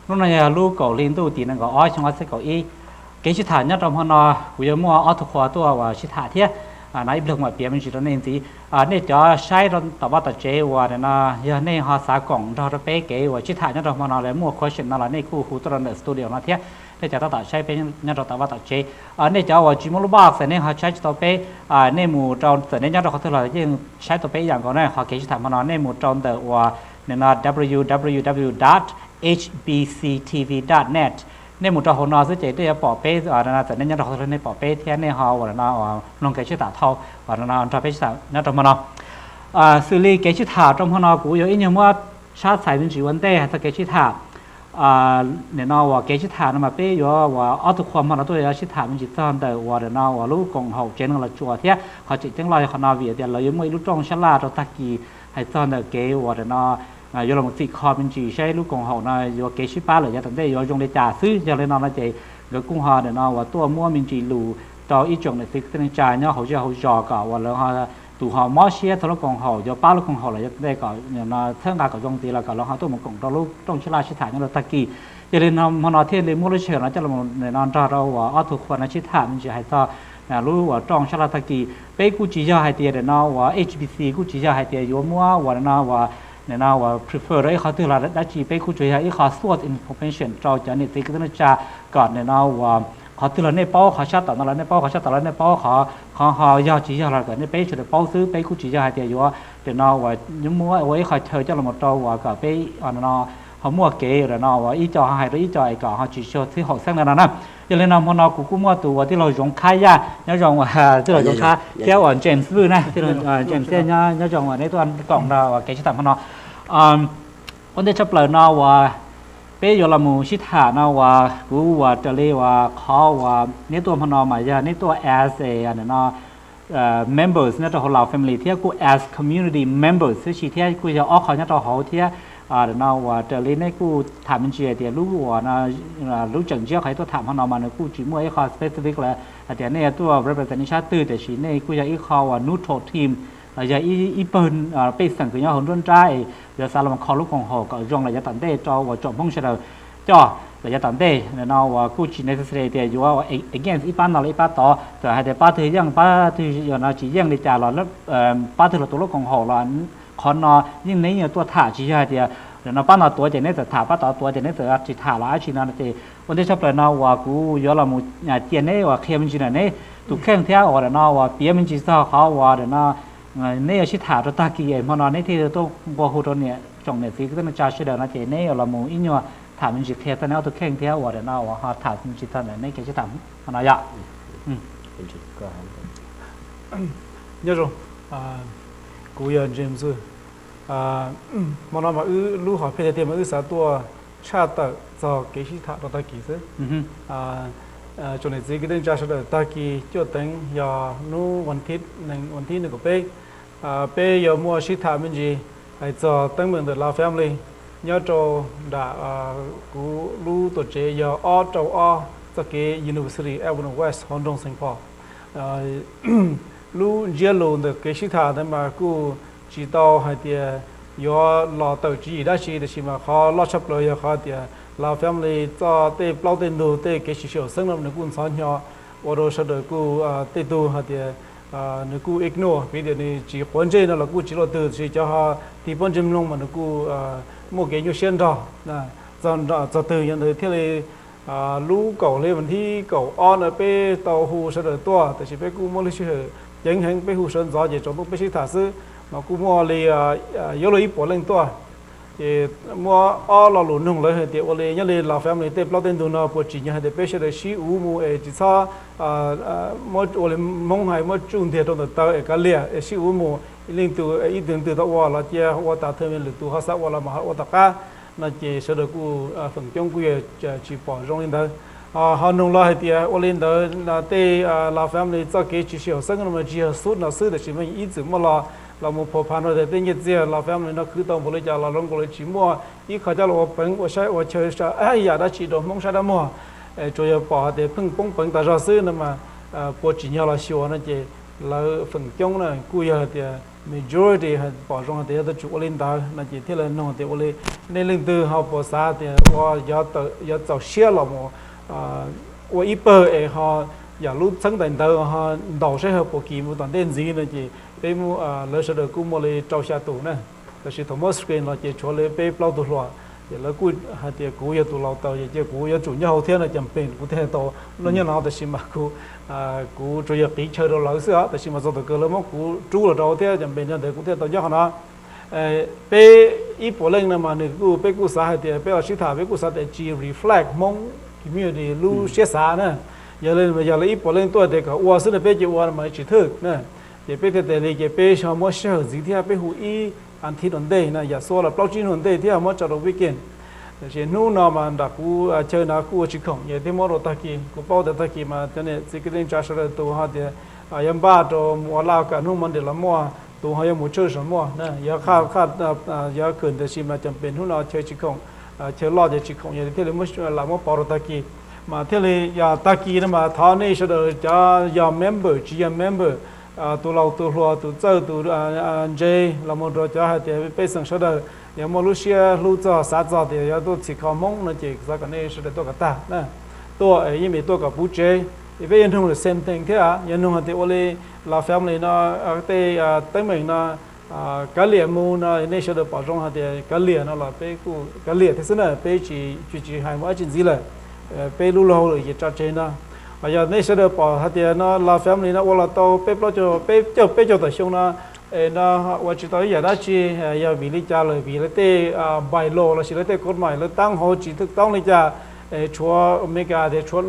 Hnub no yog lub kaum hli ntuj tim nees nkaum ob xyoo ob txhiab kaum ib. Kev sib tham nyob rau hmo no kuv yuav muaj ob tug qhua tuaj uas sib tham thiab, no ib pliag mam piav me ntsis rau nej ntxiv. Nej cov saib rau tom vaj tom tsev uas no yog nej ho xav koom nrog rau peb kev uas sib tham nyob rau hmo no los muaj question no los nej kuj hu tuaj rau ntawm studio no thiab. Nej cov tab tom saib peb nyob rau tom vaj tom tsev, nej cov uas tsis muaj lub box nej ho saib tsis tau peb, nej mus rau txawm nej nyob rau qhov twg los yeej saib tau peb ib yam nkaus na. Qhov kev sib tham hmo no nej mus rau ntawm uas no www dot hbctv dot net. Nej mus rau hauv no xwb ces nej yuav pom peb, txawm nej nyob rau qhov twg los nej pom peb thiab nej ho uas no mloog kev sib tham thau uas no nrog peb sib tham nyob rau hmo no. Xws li kev sib tham rau hmo no kuv yuav ib nyuag muab tshab txhais me ntsis ua ntej hais txog kev sib tham. Nim no uas kev sib tham no mas peb yuav uas ob tug qhua hmo no tuaj yuav sib tham me ntsis txog ntawm uas no uas lub koom haum tsev neeg Los Tsuas thiab qhov tseem ceeb loj yog qhov no vim tias lawv yuav muaj ib lub rooj sab laj rau tag kis hais txog ntawm kev uas no yuav los txhim kho me ntsis saib lub koom haum no yuav kev sib pab lawm yav tom ntej yuav zoo li cas xwb. Yog li no no ces nkawd kuj ho nim no uas tuaj muab me ntsis lus rau ib tsoom niam txiv kwv tij neej tsa nyob hauv zej hauv zos kom uas lawv ho tus ho mob siab txog lub koom haum yuav pab lub koom haum los yav tom ntej kom txhawb nqa kom zoo ntxiv los kom lawv ho tuaj mus koom rau lub rooj sab laj sib tham nyob rau tag kis. Yog li no hmo no thiaj li muab lub sij hawm no coj los no nrog rau uas ob tug qhua no sib tham me ntsis hais txog lub uas rooj sab laj tag kis. Peb kuj tsis yog hais tias nim no uas H B C kuj tsis yog hais tias yuav muab uas nim no uas nim no uas prefer rau ib qhov twg los dab tsi, peb kuj tsuas yog ib qho source information rau cov niam txiv kwv tij neej tsa kom nim no uas qhov twg los nej paub, qhov sab tom no los nej paub, qhov sab tom los nej paub, qhov qhov ho yog tsis yog los kom nej peb sawv daws paub xwb. Peb kuj tsis yog hais tias yuav nim no uas yuav muab ua ib qho chaw coj los rau uas kom peb no ho muaj kev no uas ib co ho hais rau ib co es kom ho tsis txhib haum xeeb no no na. Yog li no hmo no kuv kuj muaj tus uas tij laug Zoov Khab Yaj nyob zoo, tij laug Zoov Khab thiab uas James Vwj na, tij laug James thiab nyob zoo uas neb tuaj koom nrog uas kev sib tham hmo no. Ua ntej tshaj plaws no uas peb yuav los mus sib tham no uas kuv uas raws li uas qhov uas neb tuaj hmo no mas yog neb tuaj as a nim no members nyob rau hauv Lao Family thiab kuj as community members thiab si thiab kuj yog ob qho nyob rau hauv thiab. Nim no uas raws li neb kuj tham me ntsis hais tias lub uas lub tseem ntsiab qhov tuaj tham hmo no mas nws kuj tsis muaj ib qho specific lawm hais tias nej yuav tuaj represent ib sab twg, tiam sis nej kuj yog ib qho uas neutral team los yog ib pawg pej xeem kws nyob hauv nruab nrab es yuav xav los kho lub koom haum kom zoo los yav tom ntej rau uas tsoom Hmoob sawv daws coj los yav tom ntej. Nim no uas kuj tsis necessary tias yuav against ib pab no los ib pab tod, txawm hais tias pab twg yeej pab twg no tsis yeej li cas los pab twg los tuav lub koom haum los qhov no yeej neb yeej tuaj tham, tsis yog hais tias nim no pab no tuav ces neb txawm tham, pab tod tuav ces neb txawm tsis tham los dab tsi no ces ua ntej tshaj plaws no uas kuv yuav los mus cia neb uas qhia me ntsis na, neb tus kheej thiab uas nim no uas piav me ntsis txog qhov uas nim no neb yuav sib tham rau tag kis es hmo no neb thiaj tuaj nqua hu rau niam tsoom niam txiv kwv tij neej tsa sawv daws no ces neb yuav los mus ib nyuag tham me ntsis qhia txog neb ob tug kheej thiab uas nim no uas ho tham me ntsis txog ntawm neb kev sib tham hmo no yom. Nyob zoo, kuv yog James Vwj. Hmo no mas wb lub hom phiaj tiag tiag mas wb xav tuaj tshaj tawm txog kev sib tham rau tag kis xwb. Tsoom niam txiv kwv tij neej tsa sawv daws, tag kis cuaj teev yog hnub vas thib, nees vas thib nees nkaum peb, peb yuav muaj sib tham me ntsis hais txog teeb meem ntawm Lao Family nyob rau nram kuv lub tuam tsev yog ob rau ob txoj kev University Avenue West hauv nroog Saint Paul. Lub ntsiab lus ntawm kev sib tham ntawd mas kuj tsis tau hais tias yuav los tawm tswv yim dab tsi, tiam sis mas qhov loj tshaj plaws yog qhov tias Lao Family txoj tej plaub tej ntug tej kev tsis sib haum xeeb no nws kuj ntxhov hnyo ua rau sawv daws kuj tej tug hais tias nws kuj ignore, piv tias nws tsis quav ntsej no los kuj tsis luaj twg, tiam sis cov ho tig pob ntseg mloog mas nws kuj muaj kev nyuaj siab nrog txog twg. Yog ntawd thiaj li lub kaum hli vas thib kaum ob no peb tau hu sawv daws tuaj, tiam sis peb kuj muaj lub sij hawm ceev heev, peb hu sawv ntxov ces tsaus ntuj peb sib tham xwb, mas kuj muaj li yuav luag ib puas leej tuaj. Ces muaj ob lo lus nug lawv hais tias ua li nyob li Lao Family tej plaub tej ntug no puas tsim nyog hais tias peb sawv daws sib uv mus es tsis txhob muab ua li Hmoob hais muab tsuj ntiag rau ntawm taw es kav liam es sib uv mus, ib leej twg ib tug twg tau ua los cia ua tas, thawj me lwm tus ho xav ua los mas ho ua tom qab no ces sawv daws kuj feem coob kuj yog tsis pom zoo li ntawd. Ho nug los hais tias ua li ntawd tej Lao Family txoj kev tsis sib haum xeeb no mas tsis yog xub no xwb, tiam sis mas ib txwm muaj los los mus pham pham no tias tej nyiaj txiag Lao Family no khwv tau npaum li cas los zoo nkaus li tsis muaj ib qho coj los ua peev ua saib ua chaw yam dab tsi rau Hmoob saib dab muag. Tsuas yog pom hais tias pheej poob peev tas zog xwb no mas puas tsim nyog los xyuas no ces lawv feem coob na kuj yog hais tias majority pom zoo hais tias yuav tau tsum ua li ntawd no ces thiaj li nug tias ua li nej leej twg ho puas xav tias ua, yuav txaus siab los mus ua ib pawg es ho yam lub txheeb tais ntawv ho ntaus saib ho puas kis mus tom ntej ntxiv no ces peb muab, lawv sawv daws kuj muaj li rau xya tus na. Tab sis thaum muab screen los ces tshuav li peb plaub tus hluas, ces lawv kuj hais tias kuv yog tus laus taws ces cia kuv yuav tsum nyob hauv thiab no ces pem kuv thiaj tau noj nyob no, tab sis mas kuv kuv tsuas yog qiv chaw rau lawv xwb os, tab sis mas txog thaum kawg lawv muab kuv rub los rau thiab ces pem no ntawd kuv thiaj tau nyob qhov no. Peb ib puas leej no mas nws kuj, peb kuj xav hais tias peb los sib tham peb kuj xav tias tsis reflect Hmoob community lub siab xav na. Yog li yog li ib puas leej tuaj tias kom ua xwb no peb ces ua mas tsis thwj na. Ces peb thiaj tias li ces peb ho muab sij hawm ntxiv thiab peb hu ib as thiv rau ntej na, yam xua los plaub tsib hnub ntej thiab muab tso rau weekend. Tab sis hnub no mas nram kuv chaw no kuj ua tsis khoom, yog thiaj muab rau tag kis. Kuv paub tias tag kis mas cov niam txiv kwv tij neej tsa sawv daws tus ho tias yuav npaj rau mus ua laj kam hnub Monday los muaj, tus ho yuav mus church los muaj na, yuav qhaj, yuav khwm, tab sis mas cov pem hnub no chaw tsis khoom, chaw loj ces tsis khoom, yog thiaj li lam muab pauv rau tag kis. Mas thiaj li yog tag kis no mas thov nej sawv daws cov yog member tsis yog member, tus laus tus hluas tus txawj tus ntse los mus rau cov hais tias pej xeem sawv daws yog muaj lub siab hlub txog xav txog tias yuav tuaj txhim kho Hmoob no ces xav kom nej sawv daws tuaj kom tag na. Tuaj yeej vim tuaj kom puv tsev. Peb yuav nug lawm same thing thiab, yuav nug hais tias ua li Los family no, tej teeb meem no, kav liam mus no nej sawv daws pom zoo hais tias kav liam no los peb kuj kav liam thiab xwb na, peb tsis, tsis hais mus dab tsi ntxiv lawm. Peb lub luag hauj lwm ces tso tseg no. Ho yog nej sawv daws pom hais tias no Los family no ua los tau peb plaub caug, peb caug, peb caug tawm xyoo no, es no ua tsis tau ib yam dab tsi, yog vim li cas lawm, vim lawv tej bylaw lossis lawv tej kod mais lawv tab hauv tsis thwj toob li cas, es tshuav Amelikas tias tshuav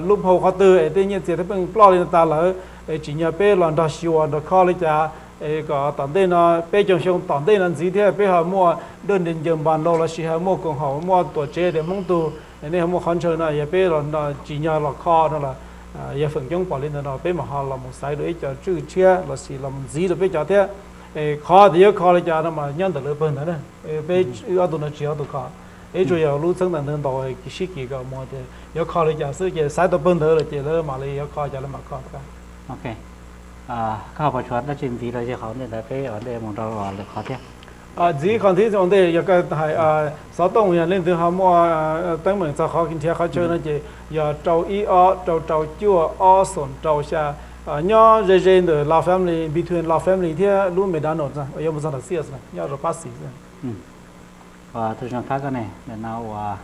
loophole qhov twg es tej nyiaj txiag thiaj pheej ploj li no tas lawm, es tsim nyog peb los nrog xyuas nrog kho li cas, es kom tom ntej no peb caug xyoo tom ntej no ntxiv thiab peb ho muaj dej ncaws npas laus lossis ho muaj koom haum muaj tuam tsev tias Hmoob tug, nej ho muaj qhov ntshaw no yog peb los tsim nyog los kho no los, yog feem coob pom li ntawd no peb mam ho los mus xaiv dua ib co tswj tshiab lossis los mus ntxiv rau peb cov thiab. Es qhov tias yuav kho li cas no mas nyob ntawm lawv pawg ntawd na. Peb ob tug no tsis yog ob tug kho, peb tsuas yog lub txheeb tais ntawd ntaus sib kis kom mus tias yuav kho li cas xwb ces xaiv tau pawg ntawd lawm ces lawv mam li yuav kho cas lawv mam kho. Ok, koj puas tshuav dab tsi ntxiv rau qhov ntej ntawd peb ua ntej mus rau lwm qhov thiab? Ntxiv qhov ntxiv ua ntej yog koj hais xov tooj yog leej twg ho muaj teeb meem txog qhov nrhiav qhov chaw no ces yog rau ib ob rau rau cuaj ob xoom rau xya. Nyob ze ze ntawm Los family, between Los family thiab lub McDonald's yuav mus txog ntawm Sears nyob rau pab xis. Tus zoo kab koj ne, ntawm no uas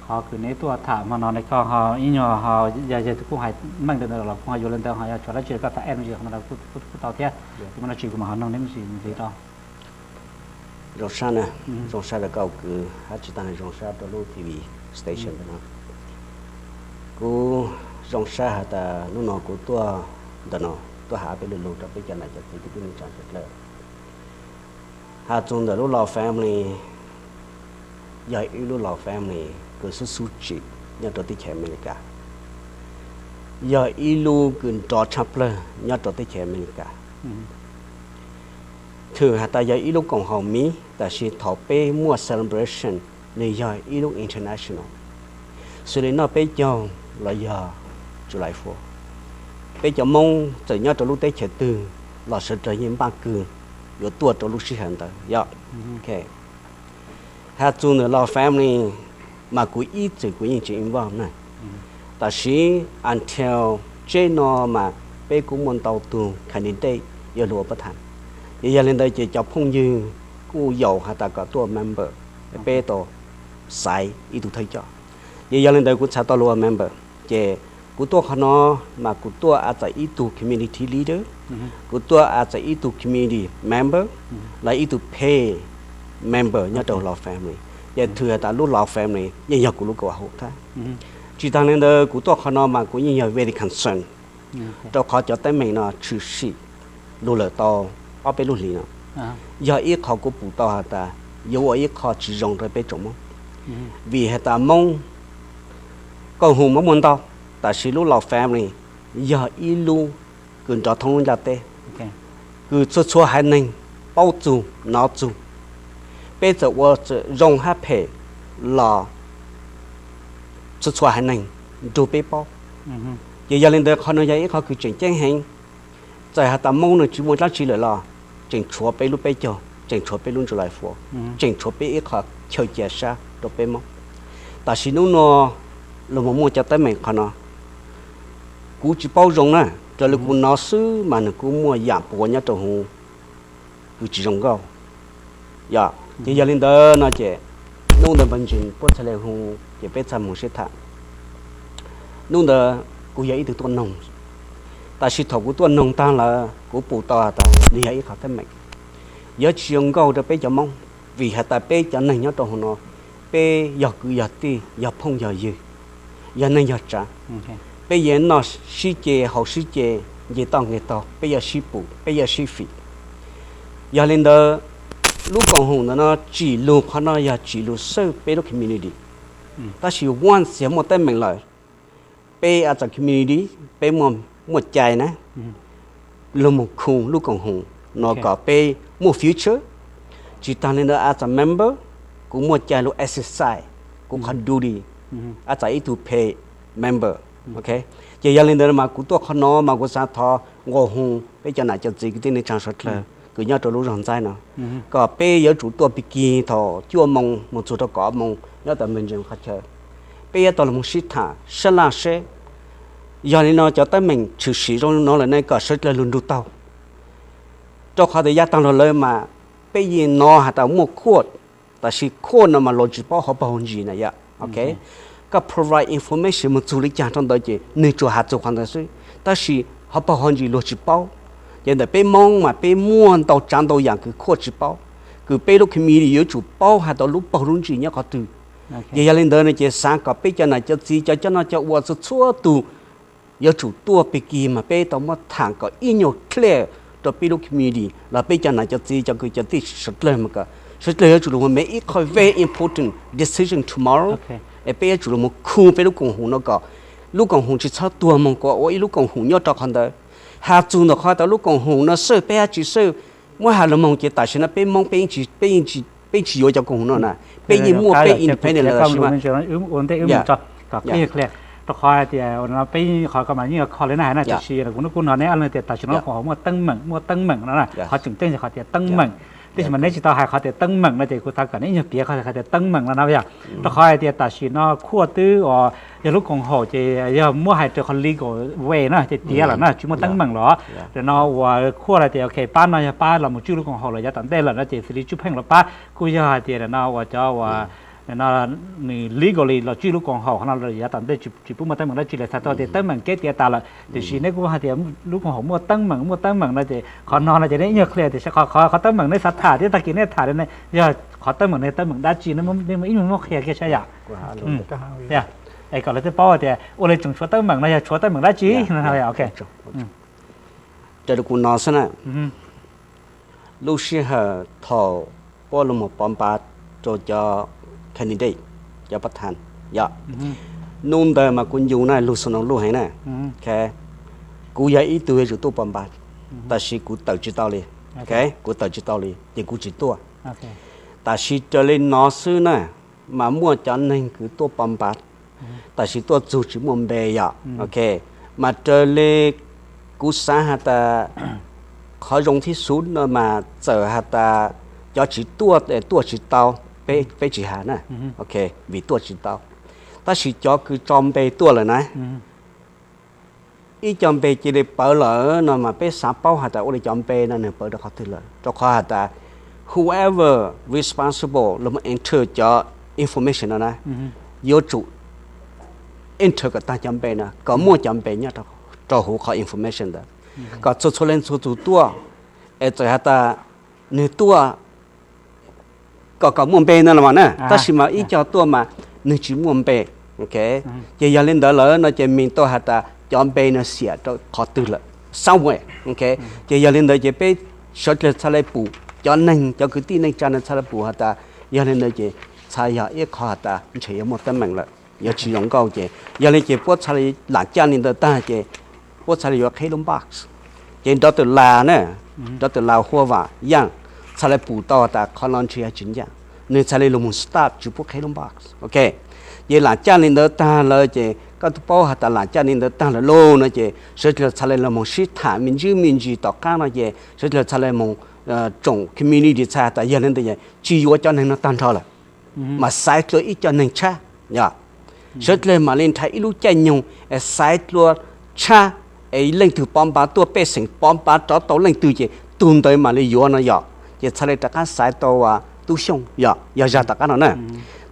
qhov kws neb tuaj tham hmo no ne koj ho ib nyuag ho yog yog kuj hais meej ntawm ntawd los kuj ho yuav li ntawd ho yog tshuav dab tsi koj tham add no kuj tau thiab. Tus muaj dab tsi kuv mam ho noog neb me ntsis ntxiv rau. Zoo sab na, zoo sab rau koj kwv hab tsis tas zoo sab rau lub T V station ntawm no. Kuv zoo sab has tas hnub no kuv tuaj ntawm no tuaj has peb lug lug rau peb cov nam cov txiv kwv tij neej tsa sawv dlawg. Has txug ntawm lub Los family, yog ib lub Los family kws xub xub tsim nyob rau teb chaws Amelikas, yog ib lub kws nrov tshaj plawg nyob rau teb chaws Amelikas. Thwm has tas yog ib lub koom haum miv, tab sis thaum peb muaj celebration, nws yog ib lub international. Xws li noj peb caug los yog July Fourth, peb cov Moob txawm nyob rau lub teb chaws twg los sawv daws yeej npaj kws yuav tuaj rau lub sij hawm ntawd yom. Has txug ntawm Los family mas kuv ib txwm kuv yeej tsis involve na. Tab sis until tseb no mas peb kuj muaj ntau tug candidate yuav lug ua pab tham. Ces yog li ntawd ces cov phooj ywg kuj yaum has tas kom tuaj member, peb tau xaiv ib tug thawj coj. Ces yog li ntawd kuv txhais tau lug ua member. Ces kuv tuaj qhov no mas kuv tuaj as txais ib tug community leader, kuv tuaj as txais ib tug community member, los ib tug paid member nyob rau Los family. Ces thwm has tas lub Los family yeej yog kuv lub kaum hauv thab. Tsis tas li ntawd kuv tuaj qhov no mas kuv yeej yog very concern rau qhov cov teeb meem no tshwm sim lug lawm tau ob peb lub hlis no. Yog ib qho kuv pum tau has tas yuav ua ib qho tsis zoo rau peb tsoom Moob. Vim has tas Moob koom haum muaj muaj ntau, tab sis lub Los family yog ib lub kws nrov thoob lub nplaj teb, kws txhua txhua haiv neeg paub txug nov txug. Peb txawm ua zoo hab phem los txhua txhua haiv neeg nrug peb paub. Ces yog li ntawd qhov no yog ib qho kws tseem ceeb heev. Txawm has tas Moob nws tsis muaj dlaab tsi lawm los tseem tshuav peb lub peb caug, tseem tshuav peb lub July Fourth, tseem tshuav peb ib qho chaw cia sab rau peb Hmoob. Tam sim hnub no los mus muaj cov teeb meem qhov no, kuv tsis paub zoo na, raws li kuv hnov xwb mas nws kuj muaj yam puas nyob rau hauv, kuj tsis zoo nkauj. Yog ces yog li ntawd no ces hnub ntawd npawg Ntsis puab txhad le hu ces peb txhad mus sib tham. Hnub ntawd kuv yog ib tug tuaj noog, tab sis thaum kuv tuaj noog tag lawm kuv pum tau has tas nws yog ib qho teeb meem yuav tsis zoo nkauj rau peb cov Hmoob, vim has tas peb cov neeg nyob rau hauv no, peb yog kwv yog tij, yog phooj yog ywg, yog neej yog tsav. Peb yeej noj sib ce haus sib ce, nce toj nqeg taug, peb yuav sib pum, peb yuav sib fim. Yog li ntawd, lub koom haum ntawm no tsim lus qhov no yog tsim lus xwb peb lub community. Tab sis once yog muaj teeb meem lawm, peb as a community, peb muaj cai na, los mus khu lub koom haum no kom peb muaj future. Tsis tag li ntawd as a member, kuv muaj cai lug exercise kuv qhov duty as a ib tug paid member. Ces yog li ntawd mas kuv tuaj qhov no mas kuv xav thov nqua hu peb cov nam cov txiv kwv tij neej tsaa suav dlawg kws nyob rau lub zog ntxaib no, kom peb yuav tsum tuaj pig kig thaum cuaj moos mus txug rau kaum moos nyob tom npawg Ntsis qhov chaw. Peb yuav tau los mus sib tham sab laj seb, yog li no cov teeb meem tshwm sim zoo li no lawm ne kom sawv dlawg lug nrug taug. Rau qhov tias yav taag lug lawm mas peb yeej hnov has tas muaj court, tab sis court no mas luag tsis paub hauv paug hauv ntsis na yom. Ok, koj provide information mus txug li caag rau ntawd ces nwg tsuas has txug qhov ntawd xwb, tab sis hauv paug hauv ntsis luag tsis paub. Ces ntawm peb Moob mas peb muaj ntau tsaav ntau yaam kws court tsis paub, kws peb lub community yuav tsum paub has tas lub paug lub ntsis nyob qhov twg. Ces yog li ntawd no ces xaav kom peb cov nam cov txiv cov coj noj coj ua txhua txhua tug yuav tsum tuaj pig kig mas peb tau muab tham kom ib nyuag clear rau peb lub community los peb cov nam cov txiv cov kwv cov tij suav dlawg mas kom suav dlawg yuav tsum lug mus make ib qho very important decision tomorrow, es peb yuav tsum lug mus khu peb lub koom haum no kom lub koom haum tsis txhob tuag moog, kom ua ib lub koom haum nyob rau qhov ntawd. Has txug ntawm qhov tas lub koom haum no xwb peb hab tsis xwb, muab has lug moog ces tam sim no peb Moob peb yeej tsis yuav cov koom haum no na, peb yeej muaj peb independent lawm lawm. Rau qhov hais tias peb qhov ko mas yeej kho li na hais na, tiam sis kuv hnub kuv hnov neb ob leeg tias tam sim no koom haum muaj teeb meem, muaj teeb meem no na, qhov tseem ceeb yog qhov tias teeb meem. Tab sis mas neb tsis tau hais qhov tias teeb meem no ces kuv xav kom neb ib nyuag piav qhov hais tias teeb meem no na yog. Rau qhov hais tias tam sim no court twb yog lub koom haum ces yog muab hais raws qhov legal way na ces tiav lawm na tsis muaj teeb meem los. Tam no uas court hais tias ok pab no yog pab los mus tswj lub koom haum los yav tom ntej lawm no ces xws li tswj pheej los pab kuj yog hais tias tam no uas cov uas no nws legally los tswj lub koom haum qhov no los yav tom ntej tsis pub muaj teeb meem dab tsi lawm, txhais tau tias teeb meem kev tiav tas lawm. Tiam sis neb kuj hais tias lub koom haum muaj teeb meem, muaj teeb meem no ces qhov no no ces neb ib nyuag qhia tias qhov teeb meem neb xav tham thiab tag kis neb tham yog qhov teeb meem no teeb meem dab tsi, neb ib nyuag muab qhia kiag saib yom. Es kom lawv thiaj paub tias ua li tseem tshuav teeb meem no yog tshuav teeb meem dab tsi. Ok, raws li kuv hnov xwb na, lub sij hawm thaum puab lug mus pov npav rau cov candidate, cov pov thas, yog, hnub ntawd mas kuv ncu na lug xu noos luj heev na. Kuv yog ib tug yuav tsum tuaj pov npav, tab sis kuv tawm tsis tau li. Kuv tawm tsis tau li ces kuv tsis tuaj. Tab sis raws li hnov xwb na, mas muaj cov neeg kws tuaj pov npav, tab sis tuaj txug tsis muaj npe yom. Ok, mas raws li kuv xav has tas qhov zoo thib xub no mas txawm has tas cov tsis tuaj, tuaj tsis tau, peb tsis has na. Ok, vim tuaj tsis tau. Tab sis cov kws tso npe tuaj lawm na, ib co npe cia li pawv lawm no mas peb xav paub has tas ua li cov npe no nws pawv rau qhov twg lawm, rau qhov has tas whoever responsible los mus enter cov information no na, yuav tsum enter kom tag cov npe no, kom muaj cov npe nyob rau hauv qhov information ntawd, kom txhua txhua leej txhua tus tuaj, es txawm has tas nws tuaj kom kom muaj npe no los mas na, tab sis mas ib co tuaj mas nws tsis muaj npe. Ok, ces yog li ntawd lawm no ces mean tau has tas cov npe no xiam rau qhov twg lawm, somewhere. Ok, ces yog li ntawd ces peb sawv dlawg txhad le pum, cov neeg cov kwv tij neej tsa no txhad le pum has tas yog li ntawd ces txhad yog ib qho has tas ntshe yuav muaj teeb meem lawm, yuav tsis zoo nkauj ces yog li ces puab txhad le lam caj li ntawd tag ces puab txhad le yuav qheb lub box. Ces nrov tawm las na, nrov tawm las huaj vam yaaj, txhad le pum tau has tas qhov no ntshe yuav tsis ncaaj, nws txhad le lug mus stop tsis pub qheb lub box. Ok, ces lam caj li ntawd tag lawm ces koj twb paub has tas lam caj li ntawd tag lawm lauj no ces sawv dlawg txhad le los mus sib tham me ntsis me ntsis tom qaab no ces sawv dlawg txhad le mus tsoom community txhais tas yog li ntawd tsis yuav cov neeg no tag nrho lawm, mas xaiv dlua ib co neeg tshab, yog sawv dlawg mam li nrhiav ib lub caij nyoog es xaiv dlua tshab, es leej twg pov npav tuaj pej xeem pov npav rov tau leej twg ces tus ntawd mam li yuav no yom. Ces txhaj li rov qab xaiv tau Tub Xyooj yog, yog zaj tom qab no na.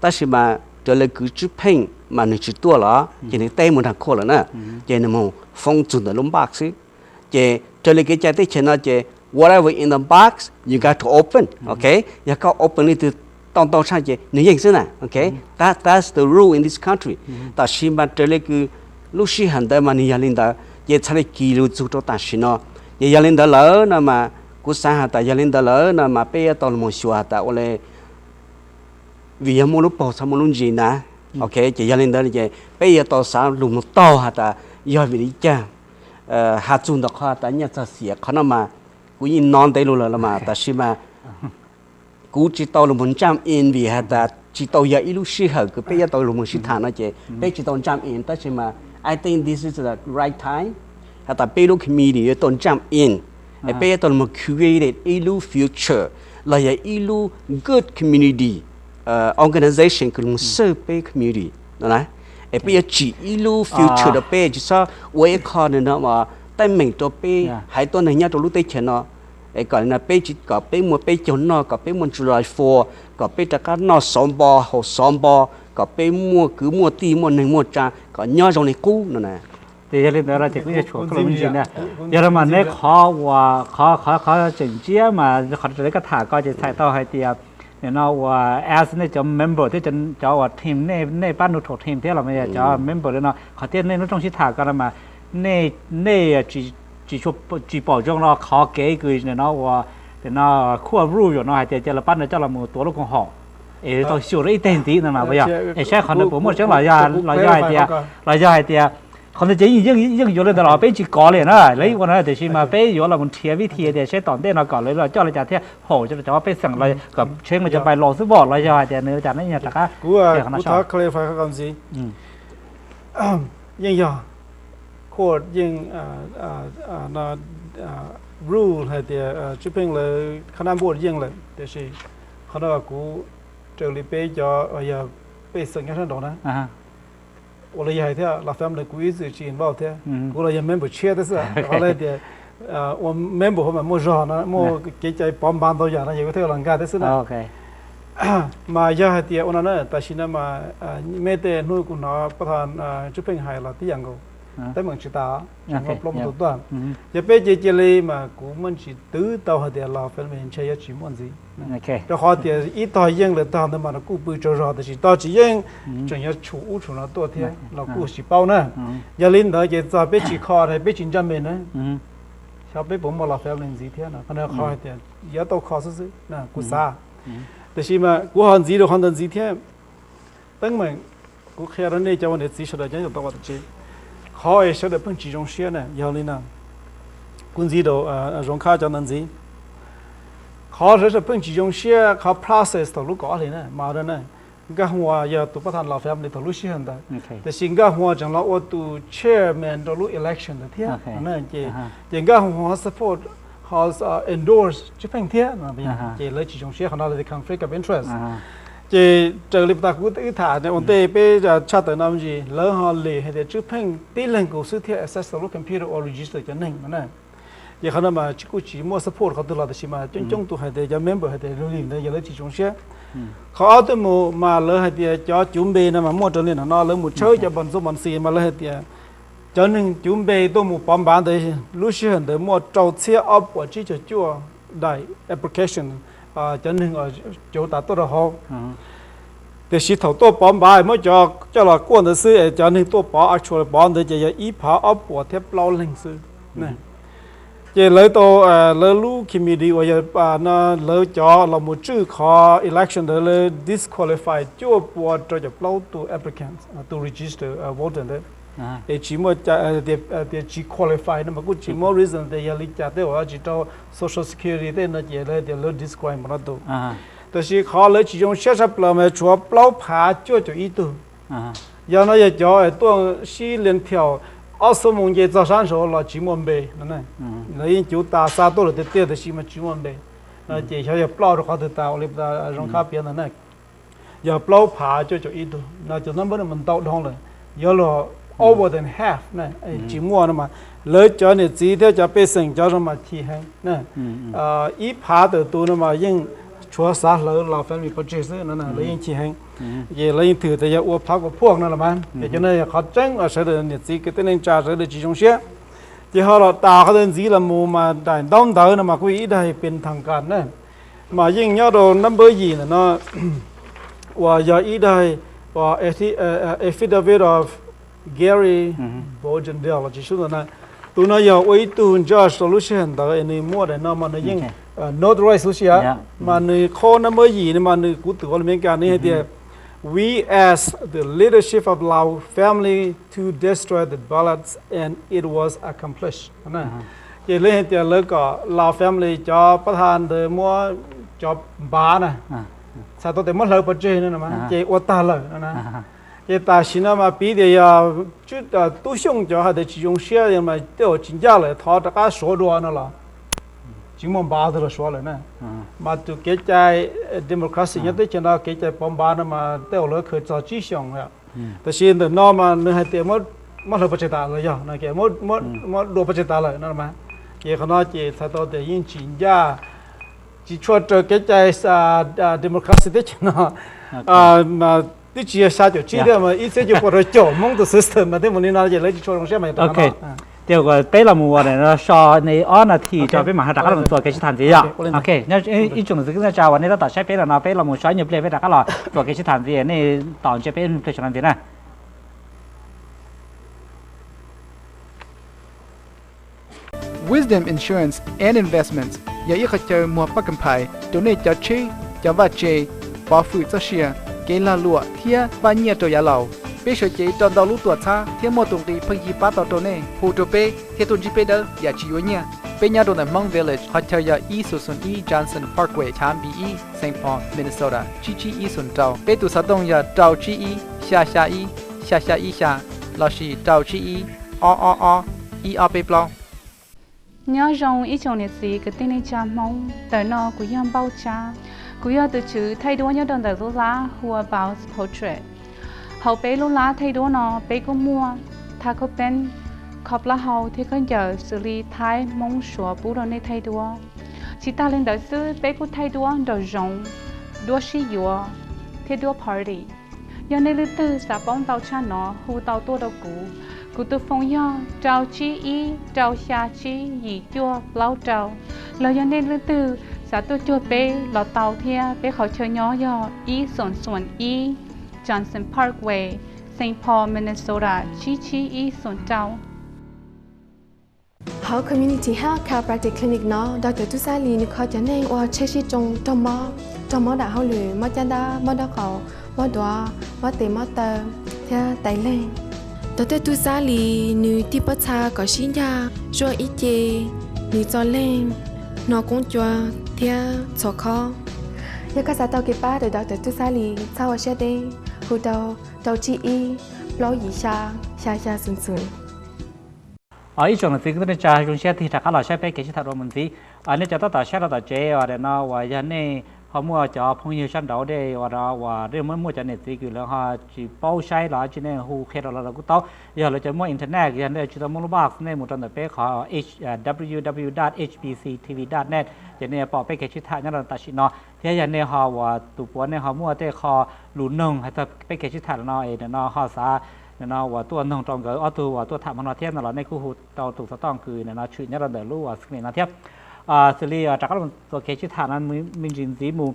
Tab sis mas raws li kwv Tswv Pheej mas nws tsis tuaj los ces nws teb mus nrag khuaj lawm na, ces nws mus foob txug ntawm lub box xwb. Ces raws li kev cai teb chaws no ces whatever in the box you got to open, ok. Yog koj open leej twg tau ntau tshaj ces nws yeej xwb na, ok. That that's the rule in this country. Tab sis mas raws li kws lub sij hawm ntawd mas nws yog li ntawd ces txhaj li kis lug txug rau tam sim no. Ces yog li ntawd lawm no mas kuv xav has tas yog li ntawd lawm no mas peb yuav tau lug mus xyuas has tas ua li, vim yog muaj lub paug txhaj muaj lub ntsis na, ok. Ces yog li ntawd ces peb yuav tau xav lug mus taug has tas yog vim li cas has txug ntawm qhov tas nyiaj txag xiam qhov no mas kuv yeej nov ntev lug lawm los mas tab sis mas kuv tsis tau lug mus jump in vim has tas tsis tau yog ib lub sij hawm kws peb yuav tau lug mus sib tham no ces peb tsis tau jump in. Tab sis mas I think this is the right time has tas peb lub community yuav tau jump in, es peb yuav tau lug mus create ib lub future los yog ib lub good community organization kws lug serve peb community no na. Es peb yuav tsim ib lub future rau peb, tsis txhob ua ib qho no teeb meem rau peb haiv tuab neeg nyob rau lub teb chaws no. Es kom li no peb tsis, kom peb muaj peb caug noj, kom peb muaj July Fourth, kom peb rov qab noj xov npo haus xov npo, kom peb muaj kwv muaj tij muaj neeg muaj tsa kom nyob zoo li qub no na. Ces yog li ntawd los ces kuv yeej tshuam koj lub me ntsis na. Yog li mas neb qhov uas qhov qhov qhov tseem ntsiab mas qhov raws li koj tham ko ces txhais tau hais tias nim no uas as nej cov member thiab cov uas team nej, nej pab neutral team thiab los yog cov member li no qhov thiab nej lub rooj sib tham ko no mas nej, nej tsis, tsis pom zoo los qhov kev kws nim no uas nim no khuaj rule no hais tias cia lawv pab nws coj los mus tuav lub koom haum es tau xyuas rau ib teg ntxiv no mas puas yog? Es saib qhov ntawd puas muaj tseeb los yog, los yog hais tias, los yog hais tias qhov ntawd ces yeej, yeej yuav li ntawd los peb tsis kov li na, lawv ua no tiam sis mas peb yuav los nrhiav vib thi tias saib tom ntej no kom lawv los coj li cas thiab haum cov pej xeem los kom tsheeb lawv cov bai los xwb pom los yog hais tias nws li cas ne yog rov qab. Kuv, kuv thov clarify qhov ntxiv. Yeej yog court yeej rule hais tias Tswv Pheej lawv khab nab npuaj yeej lawm tiam sis qhov no kuv raws li peb cov yog pej xeem nyob sab nraud na, ua li yog hais thiab los family kuv ib txwm tsis involve thiab, kuv los yog member tshiab thiab xwb. Qhov li tias ua member hauv mas muaj zog no muaj kev cai pov npav ntau yam no yog kuv thiaj los nkag thiab xwb na. Mas yog hais tias ua no na tam sim no mas meb tej hnub kuv hnov pab tha Tswv Pheej hais los tib yam nkaus, teeb meem tsis tas, tseem muaj plaub mus tus tuaj. Yog peb cia cia li mas kuv muaj ntsis twv tau hais tias los family ntshe yuav tsis muaj ntxiv. Rau qhov tias ib tog yeej lwm tog ntawd mas kuj pw tsaug zog tiam sis tog tsis yeej tseem yuav tshum ub tshum no tuaj thiab los kuj tsis paub na. Yog li ntawd ces txog peb tsis kho peb tsis jump in na, xyov peb puas muaj los family ntxiv thiab no. Qhov no qhov hais tias yuav tau kho xwb xwb kuv xav. Tiam sis mas kuv ho ntxiv rau qhov ntawd ntxiv thiab. Teeb meem kuv qhia rau nej cov ua niam txiv sawv daws cov tau ua tsev, qhov es sawv daws pheej tsis zoo siab na yog li no. Kuv ntxiv rau Zoov Khab cov ntawd ntxiv. Qhov sawv daws pheej tsis zoo siab qhov process thaum lub kaum ob hlis na mas na, Nkaj Huas yog tus pab tha los family thaum lub sij hawm ntawd, tiam sis Nkaj Huas tseem los ua tus chairman rau lub election ntawd thiab. Ces Nkaj Huas ho support, ho endorse Tswv Pheej thiab, ces lawv tsis zoo siab qhov no, lawv tias conflict of interest. Ces raws li tas kuv wb tham ua ntej peb tshaj tawm no me ntsis lawv ho lem hais tias Tswv Pheej tib leeg nkaus xwb thiaj access tau lub computer uas register cov neeg no na. Ces qhov no mas tsis, kuj tsis muaj support qhov twg los tiam sis mas coob coob tus hais tias cov member hais tias lub lim ntawd yog lawv tsis zoo siab. Qhov ob tuaj mus mas lawv hais tias cov cuv npe no mas muaj raws li no no lawv mus tshawb cov npog ntxuj npog xis mas lawv hais tias cov neeg cuv npe tuaj mus pov npav ntawd lub sij hawm ntawd muaj rau txhiab ob puas tsib caug cuaj daim application, cov neeg cuv tas tuaj rau hauv. Tiam sis thaum tuaj pov npav muab cov coj los kuaj ntawd xwb es cov neeg tuaj pov actual pov ntawd ces yog ib phav ob puas thiab plaub leeg xwb. Ces lawv tau, lawv lub committee uas yog lawv cov los mus tswj qhov election ntawd lawv disqualify cuaj pua rau caum plaub tus applicants, tus register voter ntawd. Es tsis muaj tias tsis qualify no mas kuj tsis muaj reason tias yog li cas tej uas tsis rau social security tej no ces lawv tias lawv disqualify no tus. Tab sis qhov lawv tsis zoo siab tshaj plaws mas tshuav plaub phav cuaj caum ib tug. Yog no yog cov tuaj sib lia thiaum ob xuab moos nce txog sab nraud los tsis muaj npe no. Lawv yeej cuv tas xa tuaj lawm tiag tiag tab sis mas tsis muaj npe. Ces xyov yog ploj rau qhov twg tas ua li Zoo Khab piav ntawd na. Yog plaub phav cuaj caum ib tug no, cov number no mas ntau dhau lawm, yuav luag over than half na, tsis muaj no mas lawv cov niam txiv thiab cov pej xeem cov no mas chim heev na. Ib phav tawm tus no mas yeej tshuav xav hlawv Lao family pov tseg xwb no, lawv yeej chim heev. Ces lawv yeej thwm tias yog ua phav kom phuaj no los mas, ces cov no yog qhov tseeb uas sawv daws niam txiv kwv tij neej tsa sawv daws tsis zoo siab. Ces ho los tas qhov ntawd ntxiv los mus mas daim ntaub ntawv no mas kuj yog ib daim pes thas kas na, mas yeej nyob rau number yim ntawm no, uas yog ib daim affidavit of Gary Bojendieck los tsis sub ntawm na. Tus no yog ua ib tug judge rau lub sij hawm ntawd es nws muaj daim no mas nws yeej notarize lub sij hawm, mas nws qhov number yim no mas nws, kuv twb ua lus Amelikas nws hais tias, "We asked the leadership of Lao family to destroy the ballots and it was accomplished." Ces lawv hais tias lawv kom Lao family cov pab tha ntawd muab cov npav na, txhais tau tias muab hlawv pov tseg no, ces ua tag lawm no na. Ces tam sim no mas piv tias yog Tub Xyooj cov hais tias tsis zoo siab mas tej zaum tsis ncaj lawm, thov rov qab suav dua no los tsis muaj npav twg los suav lawm na. Mas tus kev cai democracy nyob teb chaws no kev cai pov npav no mas tej zaum lawv khaws txog tsib xyoos lawm. Tab sis ntawm no mas nws hais tias muab hlawv pov tseg tas los yog no, muab dua pov tseg tas lawm no mas, ces qhov no ces txhais tau tias yeej tsis ncaj, tsis tshua raws kev cai democracy teb chaws no. Mas twb tsis yog xya caum tsib thiab mas ib txhiab cuaj pua rau caum Hmoob tus system mas thiab mus li no ces lawv tsis tshua zoo siab mas yog rau qhov no. Ces peb los mus ua so ne ob nas this tso peb mam rov qab los txuas kev sib tham ntxiv yom. Ok, ib tsoom niam txiv kwv tij neej tsa uas nej tab tom saib peb no no peb los mus so ib nyuag pliag peb rov qab los txuas kev sib tham ntxiv, nej tos ntsia peb ib nyuag pliag tso no ntxiv na. Wisdom Insurance and Investments yog ib qhov chaw muag paj kam phais rau nej cov tsheb, cov vaj tse, pov hwm txoj sia, kev lag luam thiab paj nyiaj rau yav laus. Peb sawv cev rau ntau lub tuam txhab thiab muaj tus nqi pheej yig pab tau rau nej. Hu rau peb thiab tuaj ntsib peb dawb yam tsis yuav nyiaj. Peb nyob rau ntawm Hmong Village, qhov chaw yog ib xoom xoom ib Johnson Parkway, chav B ib, Saint Paul, Minnesota tsib tsib ib xoom rau. Peb tus xov tooj yog rau tsib ib, xya xya ib, xya xya ib xya, lossis rau tsib ib, ob ob ob, ib ob peb plaub. Nyob zoo ib tsoom niam txiv kwv tij neej tsa Hmoob, ntawm no kuv yog Npauj Tsab. Kuv yog tus tswv thaij duab nyob rau ntawm lub lab hu ua Bao's Portrait. Hauv peb lub lab thaij duab no peb kuj muaj Taco Bell, kho plaub hau thiab khaub ncaws xws li Thaib, Hmoob, Suav pub rau nej thaij duab. Tsis tas li ntawd xwb, peb kuj thaij duab nraum zoov, duab sib yuav thiab duab party. Yog nej leej twg xav paub ntau tshaj no hu tau tuaj rau kuv. Kuv tus foos yog rau tsib ib, rau xya tsib, yim cuaj plaub rau. Los yog nej leej twg xav tuaj cuag peb los tau thiab. Peb qhov chaw nyob yog ib xoom xoom ib Johnson Parkway, Saint Paul, Minnesota tsib tsib ib xoom rau. Hauv Community Health Chiropractic Clinic no, Doctor Tub Xab Lis nws kho cov neeg uas tsheb sib tsoo, raug mob, raug mob dam hauj lwm, mob caj dab, mob dab qaum, mob duav, mob tes mob taw, thiab tais leeg. Doctor Tub Xab Lis nws tig pob txha kom sib ncaj, zuaj ib ce, nws txo leeg, hno koob cua thiab txhos khob. Yog koj xav tau kev pab rau Doctor Tub Xab Lis, txhob ua siab deb, hu rau rau tsib ib, plaub yim xya, xya xya xoom xoom. Ib tsoom niam txiv kwv tij neej tsa, zoo siab tig rov qab los saib peb kev sib tham dua mus ntxiv. Nej cov tab tom saib rau tom tsev uas no uas yog nej ho muaj cov phooj ywg sab nraud dej uas no uas nej muaj cov niam txiv kws lawv ho tsis paub saib los tsis, nej hu qhia rau lawv los kuj tau. Yog lawv cov muaj internet, yog nej tsis tau muaj lub box, nej mus rau ntawm peb qhov www dot hbctv dot net ces nej pom peb kev sib tham nyob rau tam sim no. Thiab yog nej ho uas tus puav nej ho muaj tej qho lus noog hais txog peb kev sib tham no es no ho xav no uas tuaj noog rau nkawd ob tug uas tuaj tham hmo no thiab no los nej kuj hu rau tus xov tooj kws no tshwm nyob rau ntawm lub screen no thiab. Xws li rov qab los txuas kev sib tham no me ntsis ntxiv mus,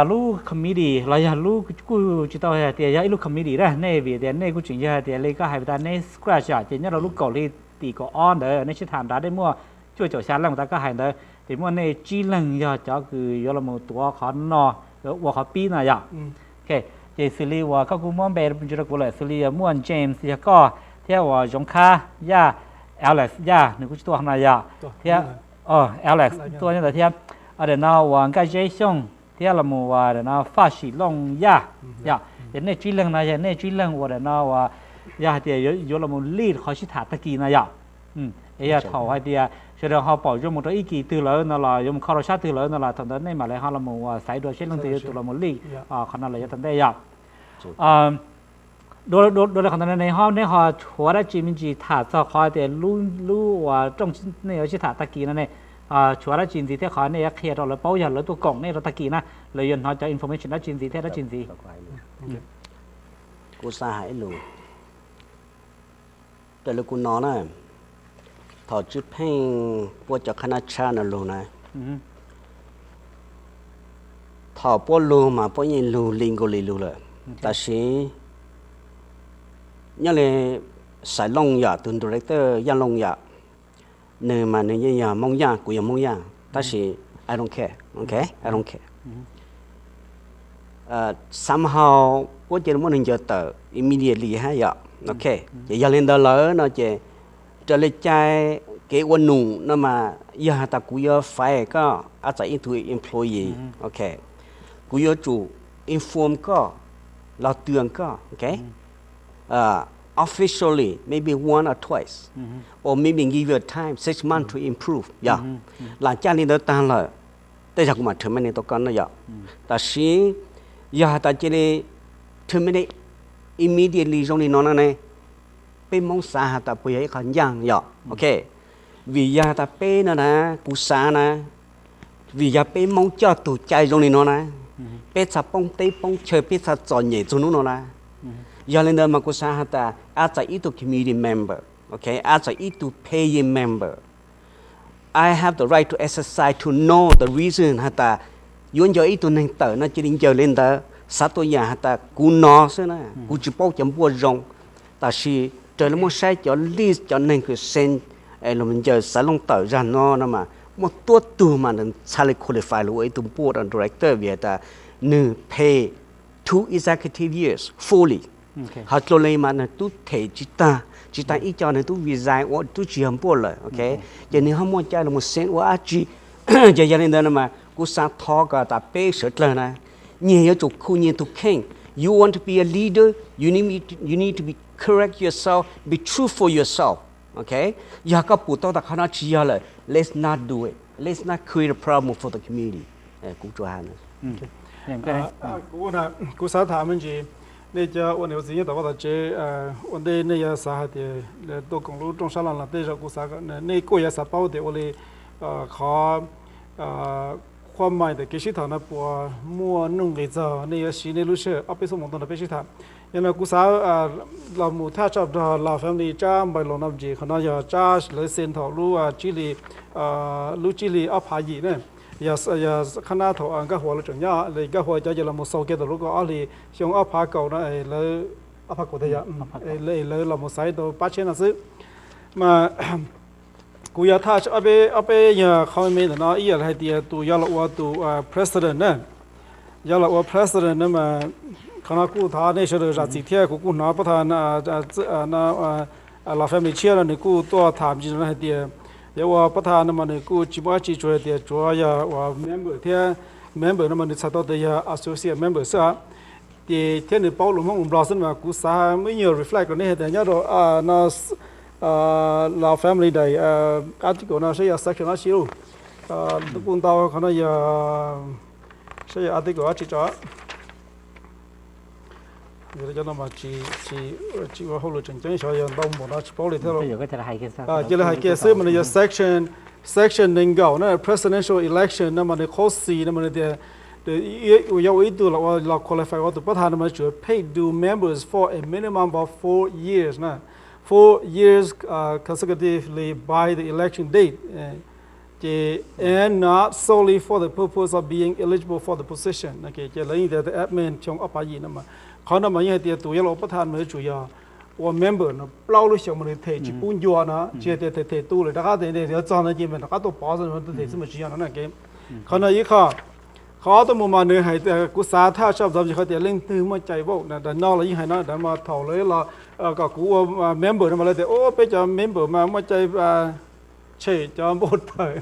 lub committee los yog lub, kuj tsis tau hais tias yog ib lub committee na nej, vim tias nej kuj tseem yog hais tias li koj hais tas nej scratch yom, ces nyob rau lub kaum hli tim kaum ob ntawd nej sib tham nrad nej muaj cuaj caum xya leej tas koj hais ntawd, ces muaj nej tsib leeg yog cov kws yuav los mus tuav qhov no, ua qhov pib no yom. Ces xws li uas koj kuj muab npe ntsis rau kuv lawm, xws li muaj James yog koj, thiab uas Zoov Khab Yaj, Alex Yaj nws kuj tsis tuaj no yom, thiab Alex tuaj nyob ntawd thiab. Daim no uas Nkaj Zeb Xyooj thiab los mus uas daim no Faj Sim Looj Yaj yom. Ces nej tsib leeg no yog nej tsib leeg uas daim no uas yog hais tias yuav los mus lead qhov sib tham tag kis no yom. Es yog thaum hais tias sawv daws ho pom zoo mus rau ib kis twg lawm no los yuav mus kho rau sab twg lawm no los thaum ntawd nej mam li ho los mus xaiv dua seb leej twg yuav tsum los mus lead qhov no los yav tom ntej yog. Dua li qhov ntawd ne, neb ho tshuav dab tsi me ntsis tham txog qhov tias lub uas rooj nej yuav sib tham tag kis no ne, tshuav dab tsi ntxiv thiab qhov nej yuav qhia rau lawv paub yog lawv tuaj koom nej rau tag kis na, lawv yuav hnov cov information dab tsi ntxiv thiab dab tsi ntxiv. Kuv xav hais ib lus, raws li kuv hnov na, thaum Tswv Pheej puab cov qhab nab tshab no lug na, thaum puab lug mas puab yeej lug li nkaus li lug lawm, tab sis nyob li Xaiv Looj yom, tus director Yaj Looj yom, nws mas nws yeej yog Moob Yaj, kuv yog Moob Yaj, tab sis I don't care, okay, I don't care. Somehow puab cia li muab nws ncaws tawm immediately hab yom, okay. Ces yog li ntawd lawm no ces raws li cai kev ua num no mas yog has tas kuv yuav fire koj as a ib tug employee, okay, kuv yuav tsum inform koj, los tw koj, okay, officially maybe one or twice, or maybe give you a time six months to improve yom. Lam caj li ntawd tag lawm, tej zag kuv mam terminate tau koj no yom. Tab sis yog has tas cia li terminate immediately zoo li no no ne, peb Moob xav has tas puas yog ib qho ncaaj yom, okay. Vim yog has tas peb no na, kuv xav na, vim yog peb Moob coj tug cai zoo li no na, peb txhaj poob teb poob chaw, peb txhaj txom nyem txug hnub no na. Yog li ntawd mas kuv xav has tas as a ib tug community member, okay, as a ib tug paying member, I have the right to exercise to know the reason has tas yuav nco ib tug neeg tawm no cia li ncaws li ntawd. Xav tuaj yam has tas kuv no xwb na, kuv tsis paub cov npuaj zoo, tab sis raws li muab saib cov list cov neeg kws send los ncaws Xaiv Looj tawm zag no no mas muaj tuab tug mas nws txhaj li qualify los ua ib tug board of director vim has tas nws pay two executive years fully. Ho dlua li mas nws tub them tsis tag, tsis tag ib co nws tub resign ua tub tsis yog npuaj lawm, okay. Ces nws ho muaj cai los send ua dab tsi? Ces yog li ntawd no mas kuv xav thov kom tas peb sawv dlawg na, nyias yuav tsum khu nyias tug kheej. You want to be a leader, you need, you need to be correct yourself, be true for yourself, okay. Yog koj pum tau tas qhov no tsis yog lawm, let's not do it, let's not create a problem for the community. Kuv tsuas has kuv xav tham me ntsis, nej cov ua niam ua txiv nyob tom vaj tom tsev, ua ntej nej yuav xav hais tias tuaj koom lub rooj sab laj los tej zaum kuv xav nej kuj yuav xav paub tias ua li qhov qhuab mais ntawm kev sib tham no puas muaj nuj nqis txog nej yuav siv nej lub sij hawm ob peb xuab moos tuaj nrog peb sib tham. Yog no kuv xav los mus thaj tsam nrog Lao Family tsab npaim los no ntsis, qhov no yog tsab lawv send thaum lub tsib hli, lub tsib hli ob phav yim na. Yog qhab nab thaum Nkaj Huas lawv tseem nyob, Nkaj Huas cov ces los mus xaus kiag thaum lub kaum ob hlis xyoo ob phav kaum no, lawv ob phav kaum tag yog, lawv los mus xaiv tau pab tsheb no xwb. Mas kuv yuav thaj ob peb yog qhov me me ntawm no, ib yam li hais tias tus yuav los ua tus president na, yuav los ua president no mas qhov no kuj thov nej sawv daws zam txim thiab. Kuv kuj hnov pab tha Lao Family tshiab no nws kuj tuaj tham ntsis no hais tias yuav ua pab tha no mas nws kuj tsis muaj dab tsi, tsuas hais tias tsuav yog uas member thiab, member no mas nws txhais tau tias yog associate member xwb os. Ces thiab nws paub lus Hmoob lus Nplog xwb mas kuv xav muaj ib nyuag reflect rau nej hais tias nyob rau no Lao Family Day article no saib yog section dab tsi lauj. Kuj ntau, qhov no yog, saib yog article dab tsi tso. Cov no mas tsis ua hauj lwm tseem ceeb, xyov yog ntau npaum no tsis paub li thiab lauj. Cia li hais kiag xwb mas nws yog section, section nees nkaum na, presidential election no mas nws qhov xis no mas nws tias yog ua ib tug los qualify ua tus pab tha no mas nws tsum paid dues members for a minimum of four years na, four years consecutively by the election date. Ces and not solely for the purpose of being eligible for the position. Ces lawv yeej tias admin xyoo ob phav yim no mas, qhov no mas yeej hais tias tus yuav los ua pab tha mas yuav tsum yog ua member no plaub lub xyoos mas nws them tsis pub ncua no, tsis hais tias them them tu lawm rov qab tias yuav txog no ces mas rov qab tuaj pov them xwb mas tsis yog no na. Qhov no ib qho. Qhov ob tuaj mus mas nws hais tias kuv xav thaj sab ntxov qhov tias leej twg muaj cai vote na, no los yeej hais no mas thaum lawv los kom kuv ua member no mas lawv tias o peb cov member mas muaj cai tshem cov vote tawm.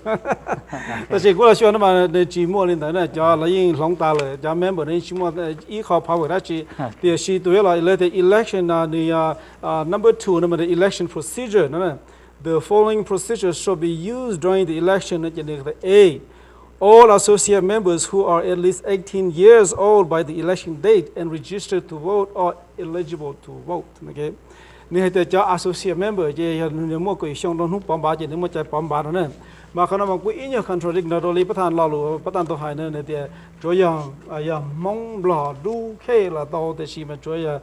Tab sis kuv los xyuas no mas nws tsis muaj li ntawd na, cov lawv yeej hloov tas lawm, cov member no yeej tsis muaj ib qho power dab tsi. Tiam sis tus yuav los lawv tias election no nws yog number two no mas election procedure no na. The following procedures shall be used during the election. Ces nws tias A, all associate members who are at least eighteen years old by the election date and registered to vote are eligible to vote. Nws hais tias cov associate member ces yog nws muaj kaum xyoo rau hnub pov npav ces nws muaj cai pov npav no na. Mas qhov no mas kuj ib nyuag contradict nrog rau li pab thaj lo lus pab thaj tau hais na, nws tias tsuav yog, yog Hmoob Nplog dub khej los tau, tiam sis mas tsuav yog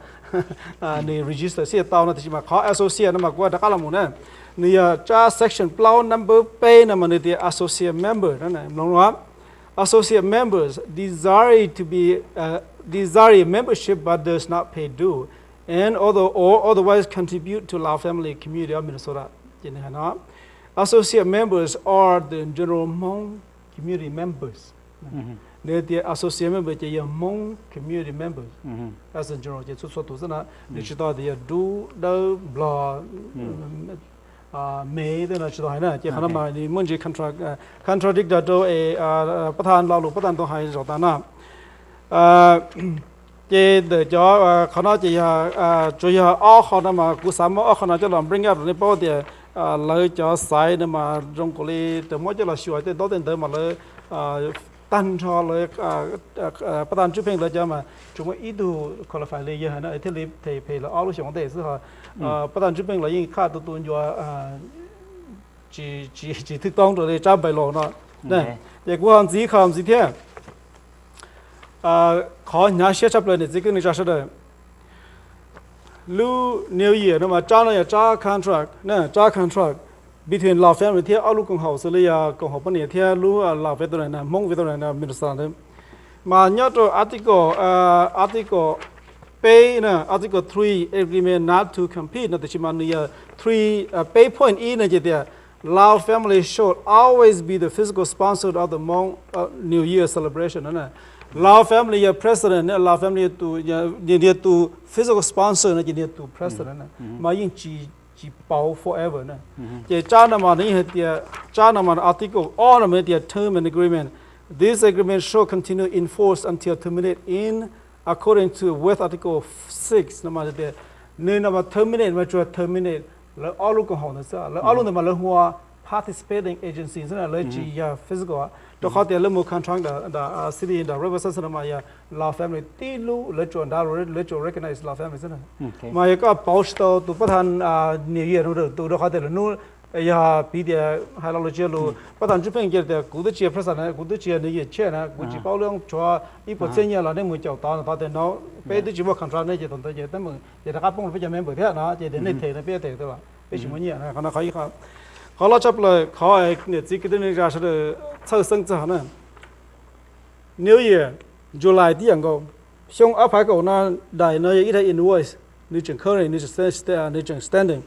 nws register xij tau no, tiam sis mas qhov associate no mas kuv rov qab los mus na. Nws yog tsab section plaub number peb no mas nws tias associate member no, mloog no. Associate members desire to be, uh, desire membership but does not pay due and other or otherwise contribute to Lao family community of Minnesota. Ces nws hais no, associate members are the general Hmong community members. Nws tias associate member ces yog Hmong community members as in general, ces txhua txhua tus xwb na. Nws tsis tau tias yog dub dawb nplog me tej no tsis tau hais na. Ces qhov no mas nws muaj ntsis contradict rau pab thaj lo lus pab thaj tau hais zaum tas no. Ces ntawm cov qhov no ces yog, tsuas yog ob qho no mas kuv xav muab ob qho no coj los bring up rau nej paub tias lawv cov xaiv no mas zoo nkaus li raws muab coj los xyuas tej ntaub tej ntawv mas lawv tag nrho lawv pab thaj Tswv Pheej lawv cov mas tsuas muaj ib tug qualify li yawg hais no thiaj li them phem lawv ob lub xyoo ntej xwb ho. Pab thaj Tswv Pheej los yeej qhaj tu tu ncua tsis, tsis thwj toob rau li tsab npais los no. Ces kuv ho ntxiv qho ntxiv thiab. Qhov hnyav siab tshaj plaws niam txiv kwv tij neej tsa sawv daws, lub New Year no mas tsab no yog tsab contract, tsab contract between Lao family thiab ob lub koom haum xws li yog koom haum poj niam thiab lub Lao veteran, Hmoob veteran Minnesota ntawd. Mas nyob rau article, article peb na, article three agreement not to compete no tiam sis mas nws yog three, peb point ib no ces tias Lao family should always be the physical sponsor of the Hmong New Year celebration no. Lao family yog president, Lao family yog tus, yog tus physical sponsor no ces yog tus president na. Mas yeej tsis, tsis pauv forever na. Ces tsab no mas nws yeej hais tias, tsab no mas article ob no mas tias term and agreement. This agreement shall continue in force until terminated in according to with article six no mas tias nws no mas terminate mas tsuas terminate lawv ob lub koom haum ntawd xwb. Lawv ob lub ntawd mas lawv hu ua participating agency xwb na, lawv tsis yog physical. Rau qhov tias lawv mus contract ntawm city ntawm representative no mas yog Lao family tib lub, lawv tsuas nrad, lawv tsuas recognize Lao family xwb na. Mas yog koj pauv tsis tau tus pab thaj New Year no tus, rau qhov tias lawv hnub yog piv tias hais lo lus tsis yog lus pab thaj Tswv Pheej cia tias kuv twb tsis yog president, kuv twb tsis yog New Year chair na, kuv tsis paub lub tshuav ib puas txhiab nyiaj los nej mus caum tod no, tod tias no peb twb tsis muaj contract nej ces thaum ntawd ces teeb meem ces rov qab poob rau peb cov member thiab no ces tias nej them no peb them twg los peb tsis muaj nyiaj no. Qhov no qhov ib qho. Qhov loj tshaj plaws qhov niam txiv kwv tij neej tsa sawv daws txhawj xeeb txog na. New Year, July tib yam nkaus. Xyoo ob phav kaum no, daim no yog ib daim invoice, nws tseem current, nws tseem sta-, nws tseem standing.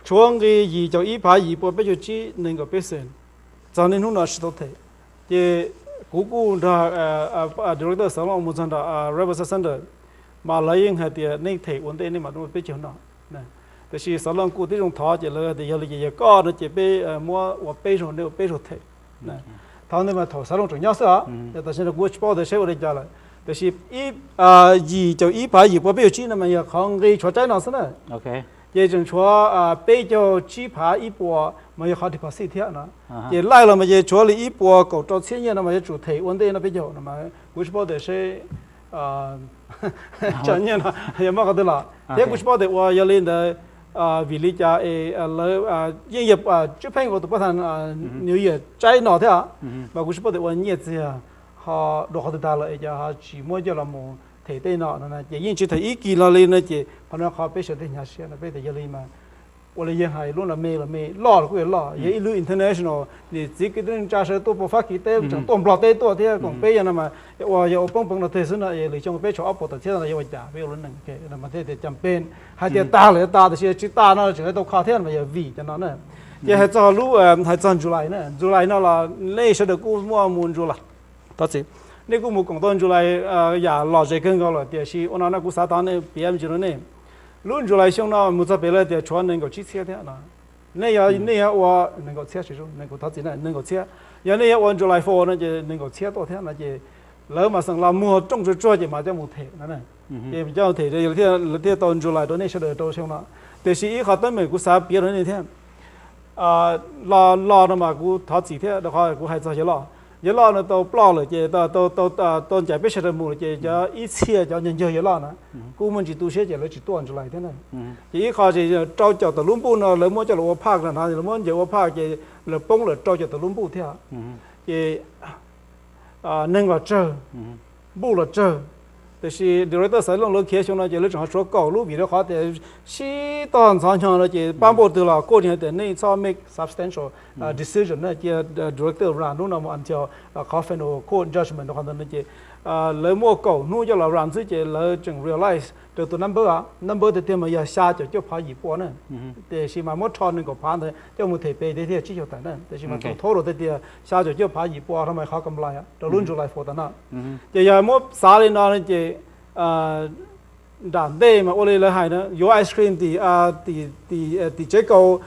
Tshuav nqi yim caum ib phav yim pua peb caug tsib nees nkaum peb cent. Txog niaj hnub no tsis tau them. Ces kuv kuj nrog director Xov Looj mus txog nram Revival Center, mas lawv yeej hais tias nej them ua ntej nej mam muaj peb caug no. Tiam sis Xov Looj kuj tib zoo thov ces lawv tias yog li ces yog koj no ces peb muab ua peb zaug, nej ua peb zaug them. Thaum ntawd mas thaum Xov Looj tseem nyob xwb os, tam sim no kuv tsis paub tias seb ua li cas lawm. Tiam sis yim caum ib phav yim pua peb caug tsib no mas yog qhov nqi tshuav tsaib no xwb na. Ces tseem tshuav peb caug tsib phav ib puas mas yog qhov deposit thiab no. Ces laij los mas ces tshuav li ib puas kaum rau txhiab nyiaj no mas yuav tsum them ua ntej no peb caug no mas kuv tsis paub tias seb tsom nyiaj no yog muab qhov twg los thiab kuv tsis paub tias ua yog li ntawd vim li cas es lawv yeej yog Tswv Pheej ua tus pab thaj New Year tsaib no thiab, mas kuv tsis paub tias ua nyiaj txiag ho dua qhov twg tag lawm es cas ho tsis muab coj los mus them tej no no ces yeej tsis them ib kis los li no ces qhov no qhov peb sawv daws hnyav siab no peb tias yog li mas ua li yog hais lub no me los me, loj los kuj yog loj, yog ib lub international, niam txiv kwv tij neej tsa sawv daws tuaj puag Fab Kis teb, tseem tuaj Nplog teb tuaj thiab, koom peb yog no mas ua yog ua poob peev no twg xwb no, lwm xyoo peb tshuav ob puas tawm txhiab no yuav ua cas, peb ua lub neej no mas thiaj tias cam pes, hais tias tag lawm tag, tiam sis tsis tag no tseem tau kho thiab mas yog vim cov no na. Ces hais txog lub, hais txog July na, July no los nej sawv daws kuj muaj mus July, thov txim, nej kuj mus koom tau July yam lom zem kawg nkaus lawm, tiam sis ua no no kuv xav thov nej piav me ntsis rau nej. Lub July xyoo no mus txog pem lawv tias tshuav nees nkaum tsib txhiab thiab no. Nej yog, nej yog ua nees nkaum txhiab, nees nkaum, thov txim na, nees nkaum txhiab. Yog nej yog ua July four no ces nees nkaum txhiab tuaj thiab no ces lawv mas xeem los muag rooj tsuag tsuag ces mas coj mus them no. Ces coj them lawv thiaj tau July rau nej sawv daws rau xyoo no. Tiam sis ib qho teeb meem kuv xav piav rau nej thiab, Los los no mas kuv thov txim thiab rau qhov kuv hais txog yawg loj. Yawg loj no tau ploj lawm ces tau tau ncaim peb sawv daws mus lawm ces cov ib txhia cov ncaws ncaws yawg loj na, kuj muaj ntsis tu siab ces lawv tsis tuaj July thiab na. Ces ib qho ces rau caum tawm lub npuj no lawv muab coj los ua park no, lawv muab ncaws ua park ces lawv poob lawm rau caum tawm lub npuj thiab. Ces neeg los tsawg, npuj los tsawg, tiam sis director xav looj lawv khiav xyoo no ces lawv tseem ho tshuav kaum lub vim rau qhov tias sib tog ntxhov hnyo no ces pab npuj twg los kuj tias nej txhob make substantial decision na, cia director run hnub no mus until qhov final court judgment rau qhov ntawd no ces lawv muaj kaum hnub coj los run xwb ces lawv tseem realize rau tus number, number tiag tiag mas yog xya caum cuaj phav yim pua na. Tiam sis mas muab rho nees nkaum phav ntawd coj mus them pes thiaj tsib caug tawm na, tiam sis mas tus total tiag tiag xya caum cuaj phav yim pua rau mas qhov comply rau lub July four tawm no. Ces yog muab xav li no ces nram ntej mas ua li lawv hais na, yuav ice cream tim tim tim tsev kaus,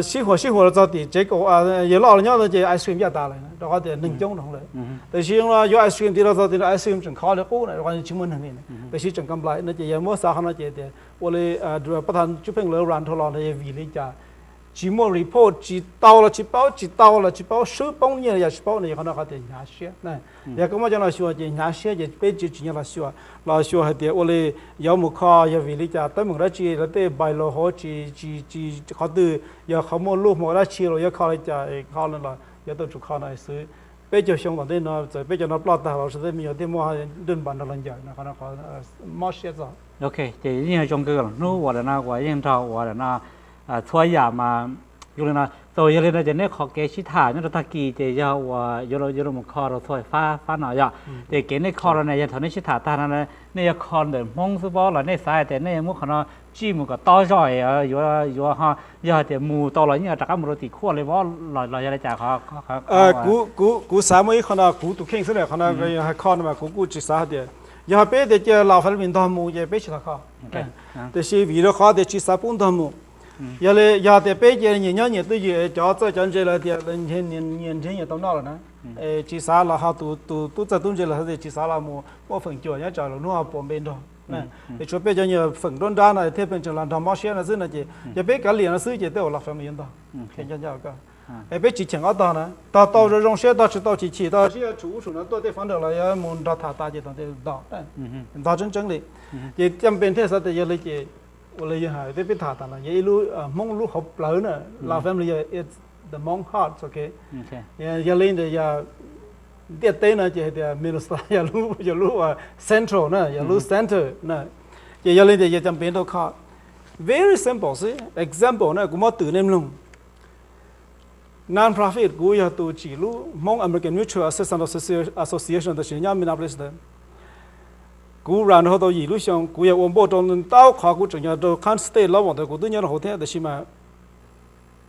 sib huas sib huas los txog tim tsev kaus yawg loj los nyob no ces ice cream yaj tas lawm rau qhov tias neeg coob dhau lawm. Tiam sis no yuav ice cream tim los txog tim no ice cream tseem khov li qub na rau qhov tsis muaj neeg li. Tiam sis tseem comply no ces yog muab xav qhov no ces tias ua li pab thav Tswv Pheej lawv run dhau los no yog vim li cas tsis muaj report, tsis tau los tsis paub, tsis tau los tsis paub, swb poob nyiaj los yog tsis paub no yog qhov no qhov tias hnyav siab. Yog koj muab cov no xyuas ces hnyav siab ces peb tsis tsim nyog los xyuas, los xyuas hais tias ua li yuav mus kho yog vim li cas, teeb meem dab tsi, lawv tej bylaw hauv tsis tsis tsis qhov twg, yog qhov muaj lub hmoo dab tsi los yuav kho li cas, kho los yuav tau tsum kho no xwb. Peb caug xyoo tom ntej no txawm peb cov no ploj tag los tej me nyuam thiaj muaj nrog npas nrog los ncaws no, qhov no qhov mob siab txog. Ok, ces yeej zoo kawg hnub uas lawm no uas yeej nrog uas lawm no txhua yam mas zoo li no. Txaus yog li no ces neb qhov kev sib tham nyob rau tag kis ces yog uas yuav yuav los mus kho rau txhua fab fab no yog. Ces kev nej kho rau ne yog thaum nej sib tham tag no nej yuav kho ntawm Hmoob xwb pob los nej xav hais tias nej yuav muab qhov no tsij mus kom tob zog yuav yuav ho yog hais tias mus tau los yeej rov qab mus rau tim khuaj li pob los yog li cas qhov kuv kuv xav muaj ib qho no kuv tus kheej xwb na, qhov no hais kho no mas kuv kuj tsis xav hais tias yog peb tias cia los family ntog mus ces peb tsis los kho. Tiam sis vim rau qhov tias tsis xav pub ntog mus, yog li yog tias peb cia nyias nyob nyias twj ywm cov txawj cov ntse lawv tias nyias nrhiav nyias tau noj lawm na, tsis xav los ho tus tus tub txawj tub ntse lawv tias tsis xav los mus muaj feem cuam nyob tsam lwm hnub ho puas npe nrog. Es tshuav peb cov nyuag feem nruab nrab no thiaj pheej tseem los nrog mob siab no xwb no ces yog peb kav liam no xwb ces tej zaum los family yuav ntog. Es peb tsis cheem ob tog na, tog tau zoo zoo siab, tog tsis tau chim chim, tog sib yuav tshum ub tshum no tuaj tej founder los yuav mus nrog tham tas ces tog ntog tseeb tseeb li. Ces cam pes thiaj xav tias yog li ces ua li yog hais peb peb tham tas los yog ib lub Hmoob lub hauv plawv na, los family yog the Hmong heart, ok. Yog li ntawd yog ntiaj teb no ces hais tias Minnesota yog lub yog lub central na, yog lub center na. Ces yog li ntawd yog cam pes rau kho very simple xwb, example na kuv muab twm nej mloog. Non-profit, kuv yog tus tsim lub Hmoob American Mutual Assistance Association tam sim nyob Minneapolis ntawd. Kuv run dhau tau yim lub xyoo, kuv yog ua board rau ntau qhov, kuv tseem yog rau khab state level ntawd kuv twb nyob rau hauv thiab, tab sis mas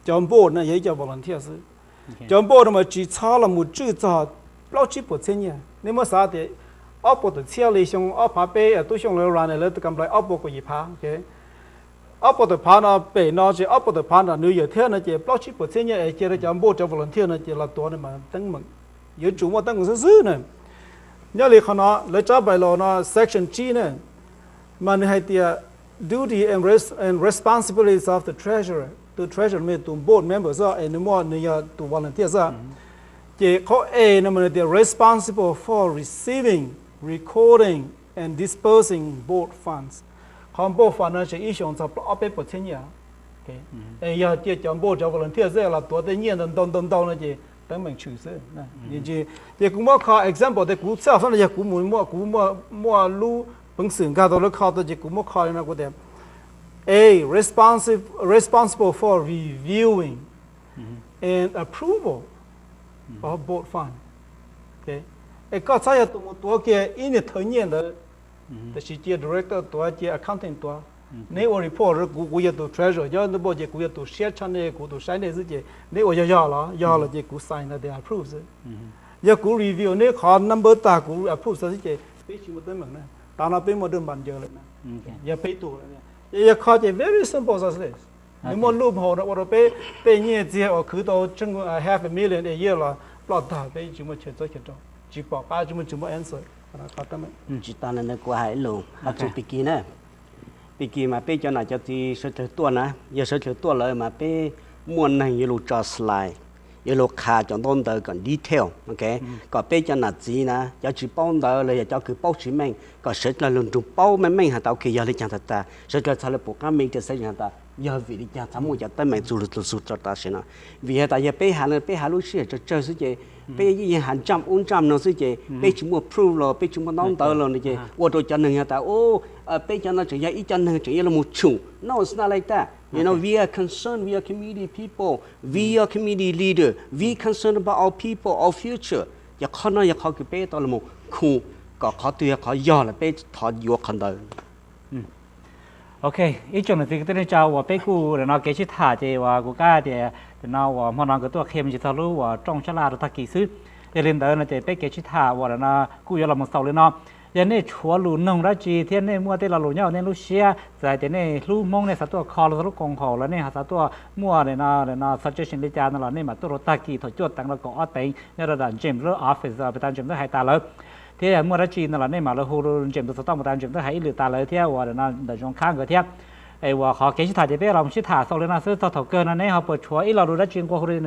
cov board na yog ib co volunteer xwb. Cov board no mas tsis txhob los mus tswj txog plaub tsib puas txhiab nyiaj. Nej muab xav tias ob puas tawm txhiab li xyoo ob phav peb tub xyoo lawv run lawv kam nplais ob puas kaum yim phav, ok. Ob puas tawm phav no pem no ces ob puas tawm phav nram New York thiab no ces plaub tsib puas txhiab nyiaj es cia rau cov board cov volunteer no ces los tuav no mas teeb meem, yuav tsum muaj teeb meem xwb xwb na. Nyob li qhov no lawv tsab bylaw no section tsib na, mas nws hais tias duty and res- and responsibilities of the treasurer, tus treasurer mas tus board member xwb es nws muaj nws yog tus volunteer xwb. Ces qhov A no mas nws tias responsible for receiving, recording and disbursing board funds. Qhov board fund no ces ib xyoos txog ob peb puas txhiab nyiaj. Es yog cia cov board cov volunteer xwb los tuav tej nyiaj ntau ntau ntau no ces teeb meem tshwm xwb. Ces kuv muab kho example tias kuv txhaj fab no yog kuv mus muaj kuv muaj muaj lub peev xwm nkag tau lawv kho tau ces kuv muab kho li no kuv tias A, responsive, responsible for reviewing and approval of board fund. Es koj txhob yog tus mus tuav kiag ib niag thawv nyiaj ntawd, tab sis cia director tuav, cia accountant tuav. Neb ua report rau kuv, kuv yog tus treasurer nyob ntu npauj ces kuv yog tus siab tshaj nej, kuv tus saib nej xwb ces neb ua yog yog los yog los ces kuv sign no tias approve xwb. Yog kuv review neb qhov number tag kuv approve xwb ces peb tsis muaj teeb meem na. Tav no peb muaj dawj npas ncaws lawm na. Yog peb tug lawm. Yog kho ces very simple as this. Nws muaj loophole no ua rau peb tej nyiaj txiag uas khwv tau half a million a year los ploj tag, peb tsis muaj chaw txob chaw rau, tsis pom qab, tsis muaj tsis muaj answer. Tsis tas li ntawd kuv hais ib lus hais txog Pis Kis na. Pis Kis mas peb cov nam cov txiv sawv dlawg tuaj na, yog sawv dlawg tuaj lawm mas peb muaj neeg yuav lug tso slide, yuav lug qha cov ntaub ntawv kom detail, ok, kom peb cov nam txiv na, cov tsis paub ntawv los yog cov kws paub tsis meej kom sawv dlawg lug nrug paub meej meej has tas ok yog le caag tag tag, sawv dlawg txhad le pum qab meej rua xeeb has tas yog vim le caag txhad muaj cov teeb meem txug lug txug tso tam sim no. Vim has tas yog peb has le peb has lub sij hawm tsawg tsawg xwb ces peb yeej has ntsaj ub ntsaj no xwb ces peb tsis muaj proof los peb tsis muaj ntaub ntawv los no ces ua rua cov neeg has tas peb cov no tseem yog ib cov neeg tseem yuav lug moog tshoom. No, it's not like that. You know, we are concerned, we are community people, we are community leader, we concerned about our people, our future. Ces qhov no yog qhov kws peb tau lug moog khu kom qhov twg yog qhov yog lawm peb thov yuav qhov ntawd. Ok, ib tsoom niam txiv kwv tij neej tsa uas peb kuj nim no kev sib tham ces uas kuv kab tias nim no uas hmo no nkawd tuaj qhia me ntsis txog lub uas rooj sab laj rau tag kis xwb. Yog li ntawd no ces peb kev sib tham uas nim no kuj yuav los mus xaus li no. Yog nej tshuav lus noog dab tsi thiab nej muaj tej lo lus nyob hauv nej lub siab, txawm hais tias nej hlub Hmoob nej xav tuaj kho los txog lub koom haum los nej ho xav tuaj muaj nim no nim no suggestion li cas no los nej mam tuaj rau tag kis thaum cuaj teev los kaum ob teev nyob rau ntawm James lub office, pes tas James twb hais tas lawm. Thiab yog muaj dab tsi no los nej mam li hu James tus xov tooj mus tas James twb hais ib lwm tas lawm thiab uas nim no ntawm Zoov Khab nkawd thiab. Es uas qhov kev sib tham ces peb los sib tham xaus li no xwb, txog thaum kawg no neb ho puas tshuav ib lo lus dab tsi nqua hu rau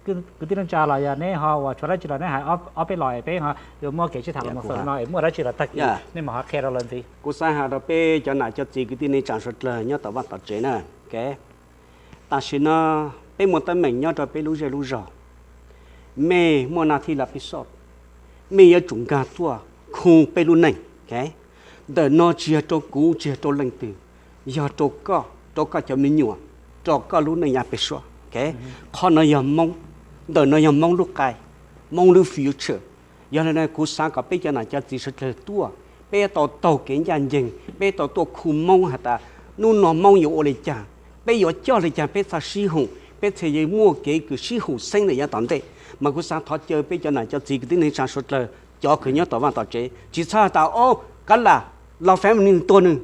kwv tij neej tsa los yog neb ho uas tshuav dab tsi los neb hais ob peb lo es peb ho yuav muab kev sib tham los mus xaus li no es muaj dab tsi los tag kis nej mam ho qhia rau lawv ntxiv. Kuv xav has rau peb cov nam cov txiv kwv tij neej tsa suav dlawg nyob tom vaj tom tsev na, ok. Tam sim no peb muaj teeb meem nyob rau peb lub zej lub zog, mej muaj nas thij lav pij soj, mej yuav tsum nkag tuaj khu peb lub neej, ok. Ntawm no tsis yog rau kuv, tsis yog rau leej twg, yog rau koj, rau koj cov me nyuam, rau koj lub neej yav pem suab, ok. Qhov no yog Hmoob, ntawm no yog Hmoob lub qai, Hmoob lub future. Yog li no kuv xav kom peb cov nam cov txiv suav dlawg tuaj, peb tau taug kev ncaj ncees, peb tau tuaj khu Hmoob has tas hnub no Hmoob yuav ua li cas, peb yuav coj li cas peb txhaj sib hum, peb txhaj yuav muaj kev kws sib hum xeeb ntawm yav tom ntej. Mas kuv xav thov caw peb cov nam cov txiv kwv tij neej tsa suav dlawg, cov kws nyob tom vaj tom tsev tsis txhob has tas o, kab lam los family nwg tuag nwg,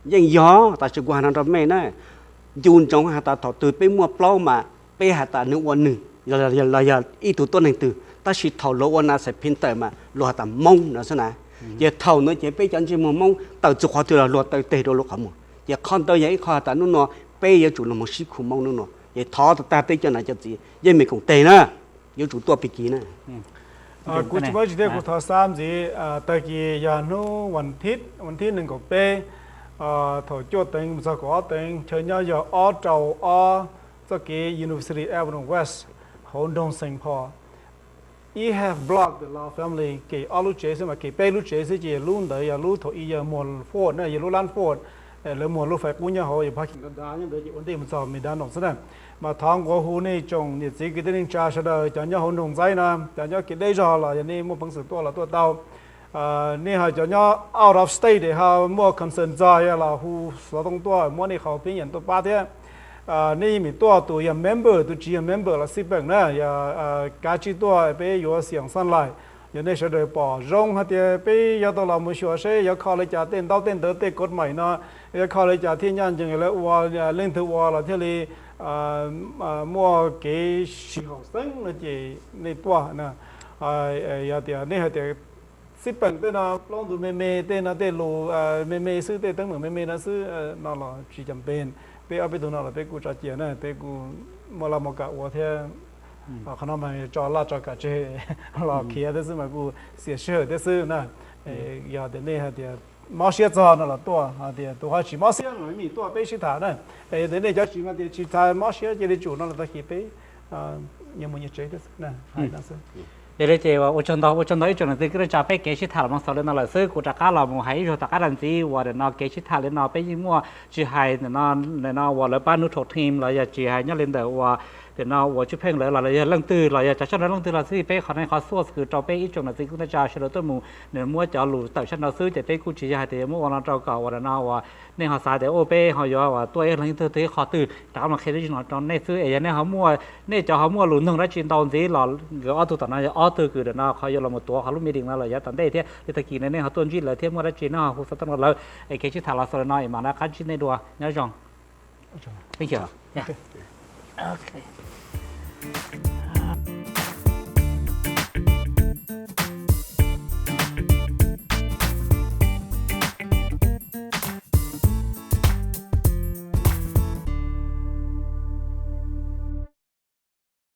yeej yog, tab sis kuv has no rau mej na, ncu ntsoov has tas thaum twg peb muaj plaub mas peb has tas nwg ua nwg los yog ib tug tuab neeg twg, tab sis thaum luag ua nas xais phim tawm mas luag has tas Hmoob no xwb na. Ces thaum no ces peb cov ntsej muag Hmoob tawm txug qhov twg los luag taw teg rau lub qhov muag. Ces qhov ntawd yog ib qho has tas hnub no peb yuav tsum los sib khu Hmoob hnub no. Ces thov tag peb cov nam cov txiv yeej mej koom teg na, yuav tsum tuaj pig kis na. Kuv tsis muaj dab tsi thiab, kuv thov xav ntxiv, tag kis yog hnub vas thib, vas thib nees nkaum peb, thaum cuaj teev mus txog kaum ob teev, chaw nyob yog ob rau ob txoj kev University Avenue West, hauv nroog Saint Paul. Ib half block the Lao family, kem ob lub tsev xwb mas kem peb lub tsev xwb ces lub ntawd yog lub thaum ub yog muag Ford na, yog lub lab Ford, lawv muag lub fais qub nyob hauv yog parking da da nyob ntawd ces ua ntej mus txog McDonald xwb na. Mas thov nqua hu nej tsoom niam txiv kwv tij neej tsa sawv daws cov nyob hauv nroog Ntxaib no, cov nyob kev deb zog los yog nej muaj peev xwm tuaj los tuaj tau. Nej ho cov nyob out of state ho muaj concern txog yog los hu xov tooj tuaj muab nej qhov opinion tuaj pab thiab. Nej yeej meem tuaj, tus yog member tus tsis yog member los xij peem na, yog kav tsij tuaj peb yuav xiam xaj lais. Yog nej sawv daws pom zoo hais tias peb yuav tau los mus xyuas seb yuav kho li cas tej ntaub tej ntawv tej kod maim no, yuav kho li cas thiaj ncaj ncees lawv ua, leej twg ua los thiaj li muaj kev sib haum xeeb no ces nej tuaj na. Yog tias nej hais tias xij peem tej no plaub ntug me me, tej no tej lus me me xwb, tej teeb meem me me no xwb no los tsis cam pes. Peb ob peb tug no los peb kuj tso cia na, peb kuj muaj laj muaj kam ua thiab. Qhov no mas tso laj tso kam tseg los khiav thiab xwb mas kuj xiam sij hawm thiab xwb na. Yog tias nej hais tias mob siab txog no los tuaj, hais tias tus ho tsis mob siab los yeej tuaj peb sib tham na. Yog tias nej cov tsis mas tias tsis tas mob siab cia li tsum no los tag kis peb nyias mus nyias tsev thiab xwb. Yog li ces ua tsaug ntau, ua tsaug ntau ib tsoom niam txiv kwv tij neej tsa, peb kev sib tham los mus xaus li no lawm xwb. Kuv rov qab los mus hais ib zaug tom qab dab ntxiv uas nim no kev sib tham li no peb yeej muaj tsis hais nim no uas lawv pab neutral team los yog tsis hais nyob li ntawm uas nim no uas Tswv Pheej lawv los yog leej twg los yog cov sab nraud leej twg los xij, peb qhov no qhov source kws rau peb ib tsoom niam txiv kwv tij neej tsa sawv daws tuaj mus nws muab cov lus tawm sab nraud xwb, ces peb kuj tsis yog hais tias yuav muab ua no rau kom uas nim no uas nej ho xav tias o peb ho yuav uas tuaj ib leeg ib tug twg qhov twg rov qab los qhia li no rau nej xwb. Es yog nej ho muaj, nej cov ho muaj lus noog dab tsi ntau ntxiv los nkawd ob tug tom no yog ob tug kws nim no qhov yuav los mus tuav qhov lub meeting no los yav tom ntej thiab, yog tag kis no nej ho tuaj ntsib lawv thiab muaj dab tsi nej ho hu xov tooj rau lawv es kev sib tham los xaus li no es mam rov qab ntsib nej dua, nyob zoo. Thank you.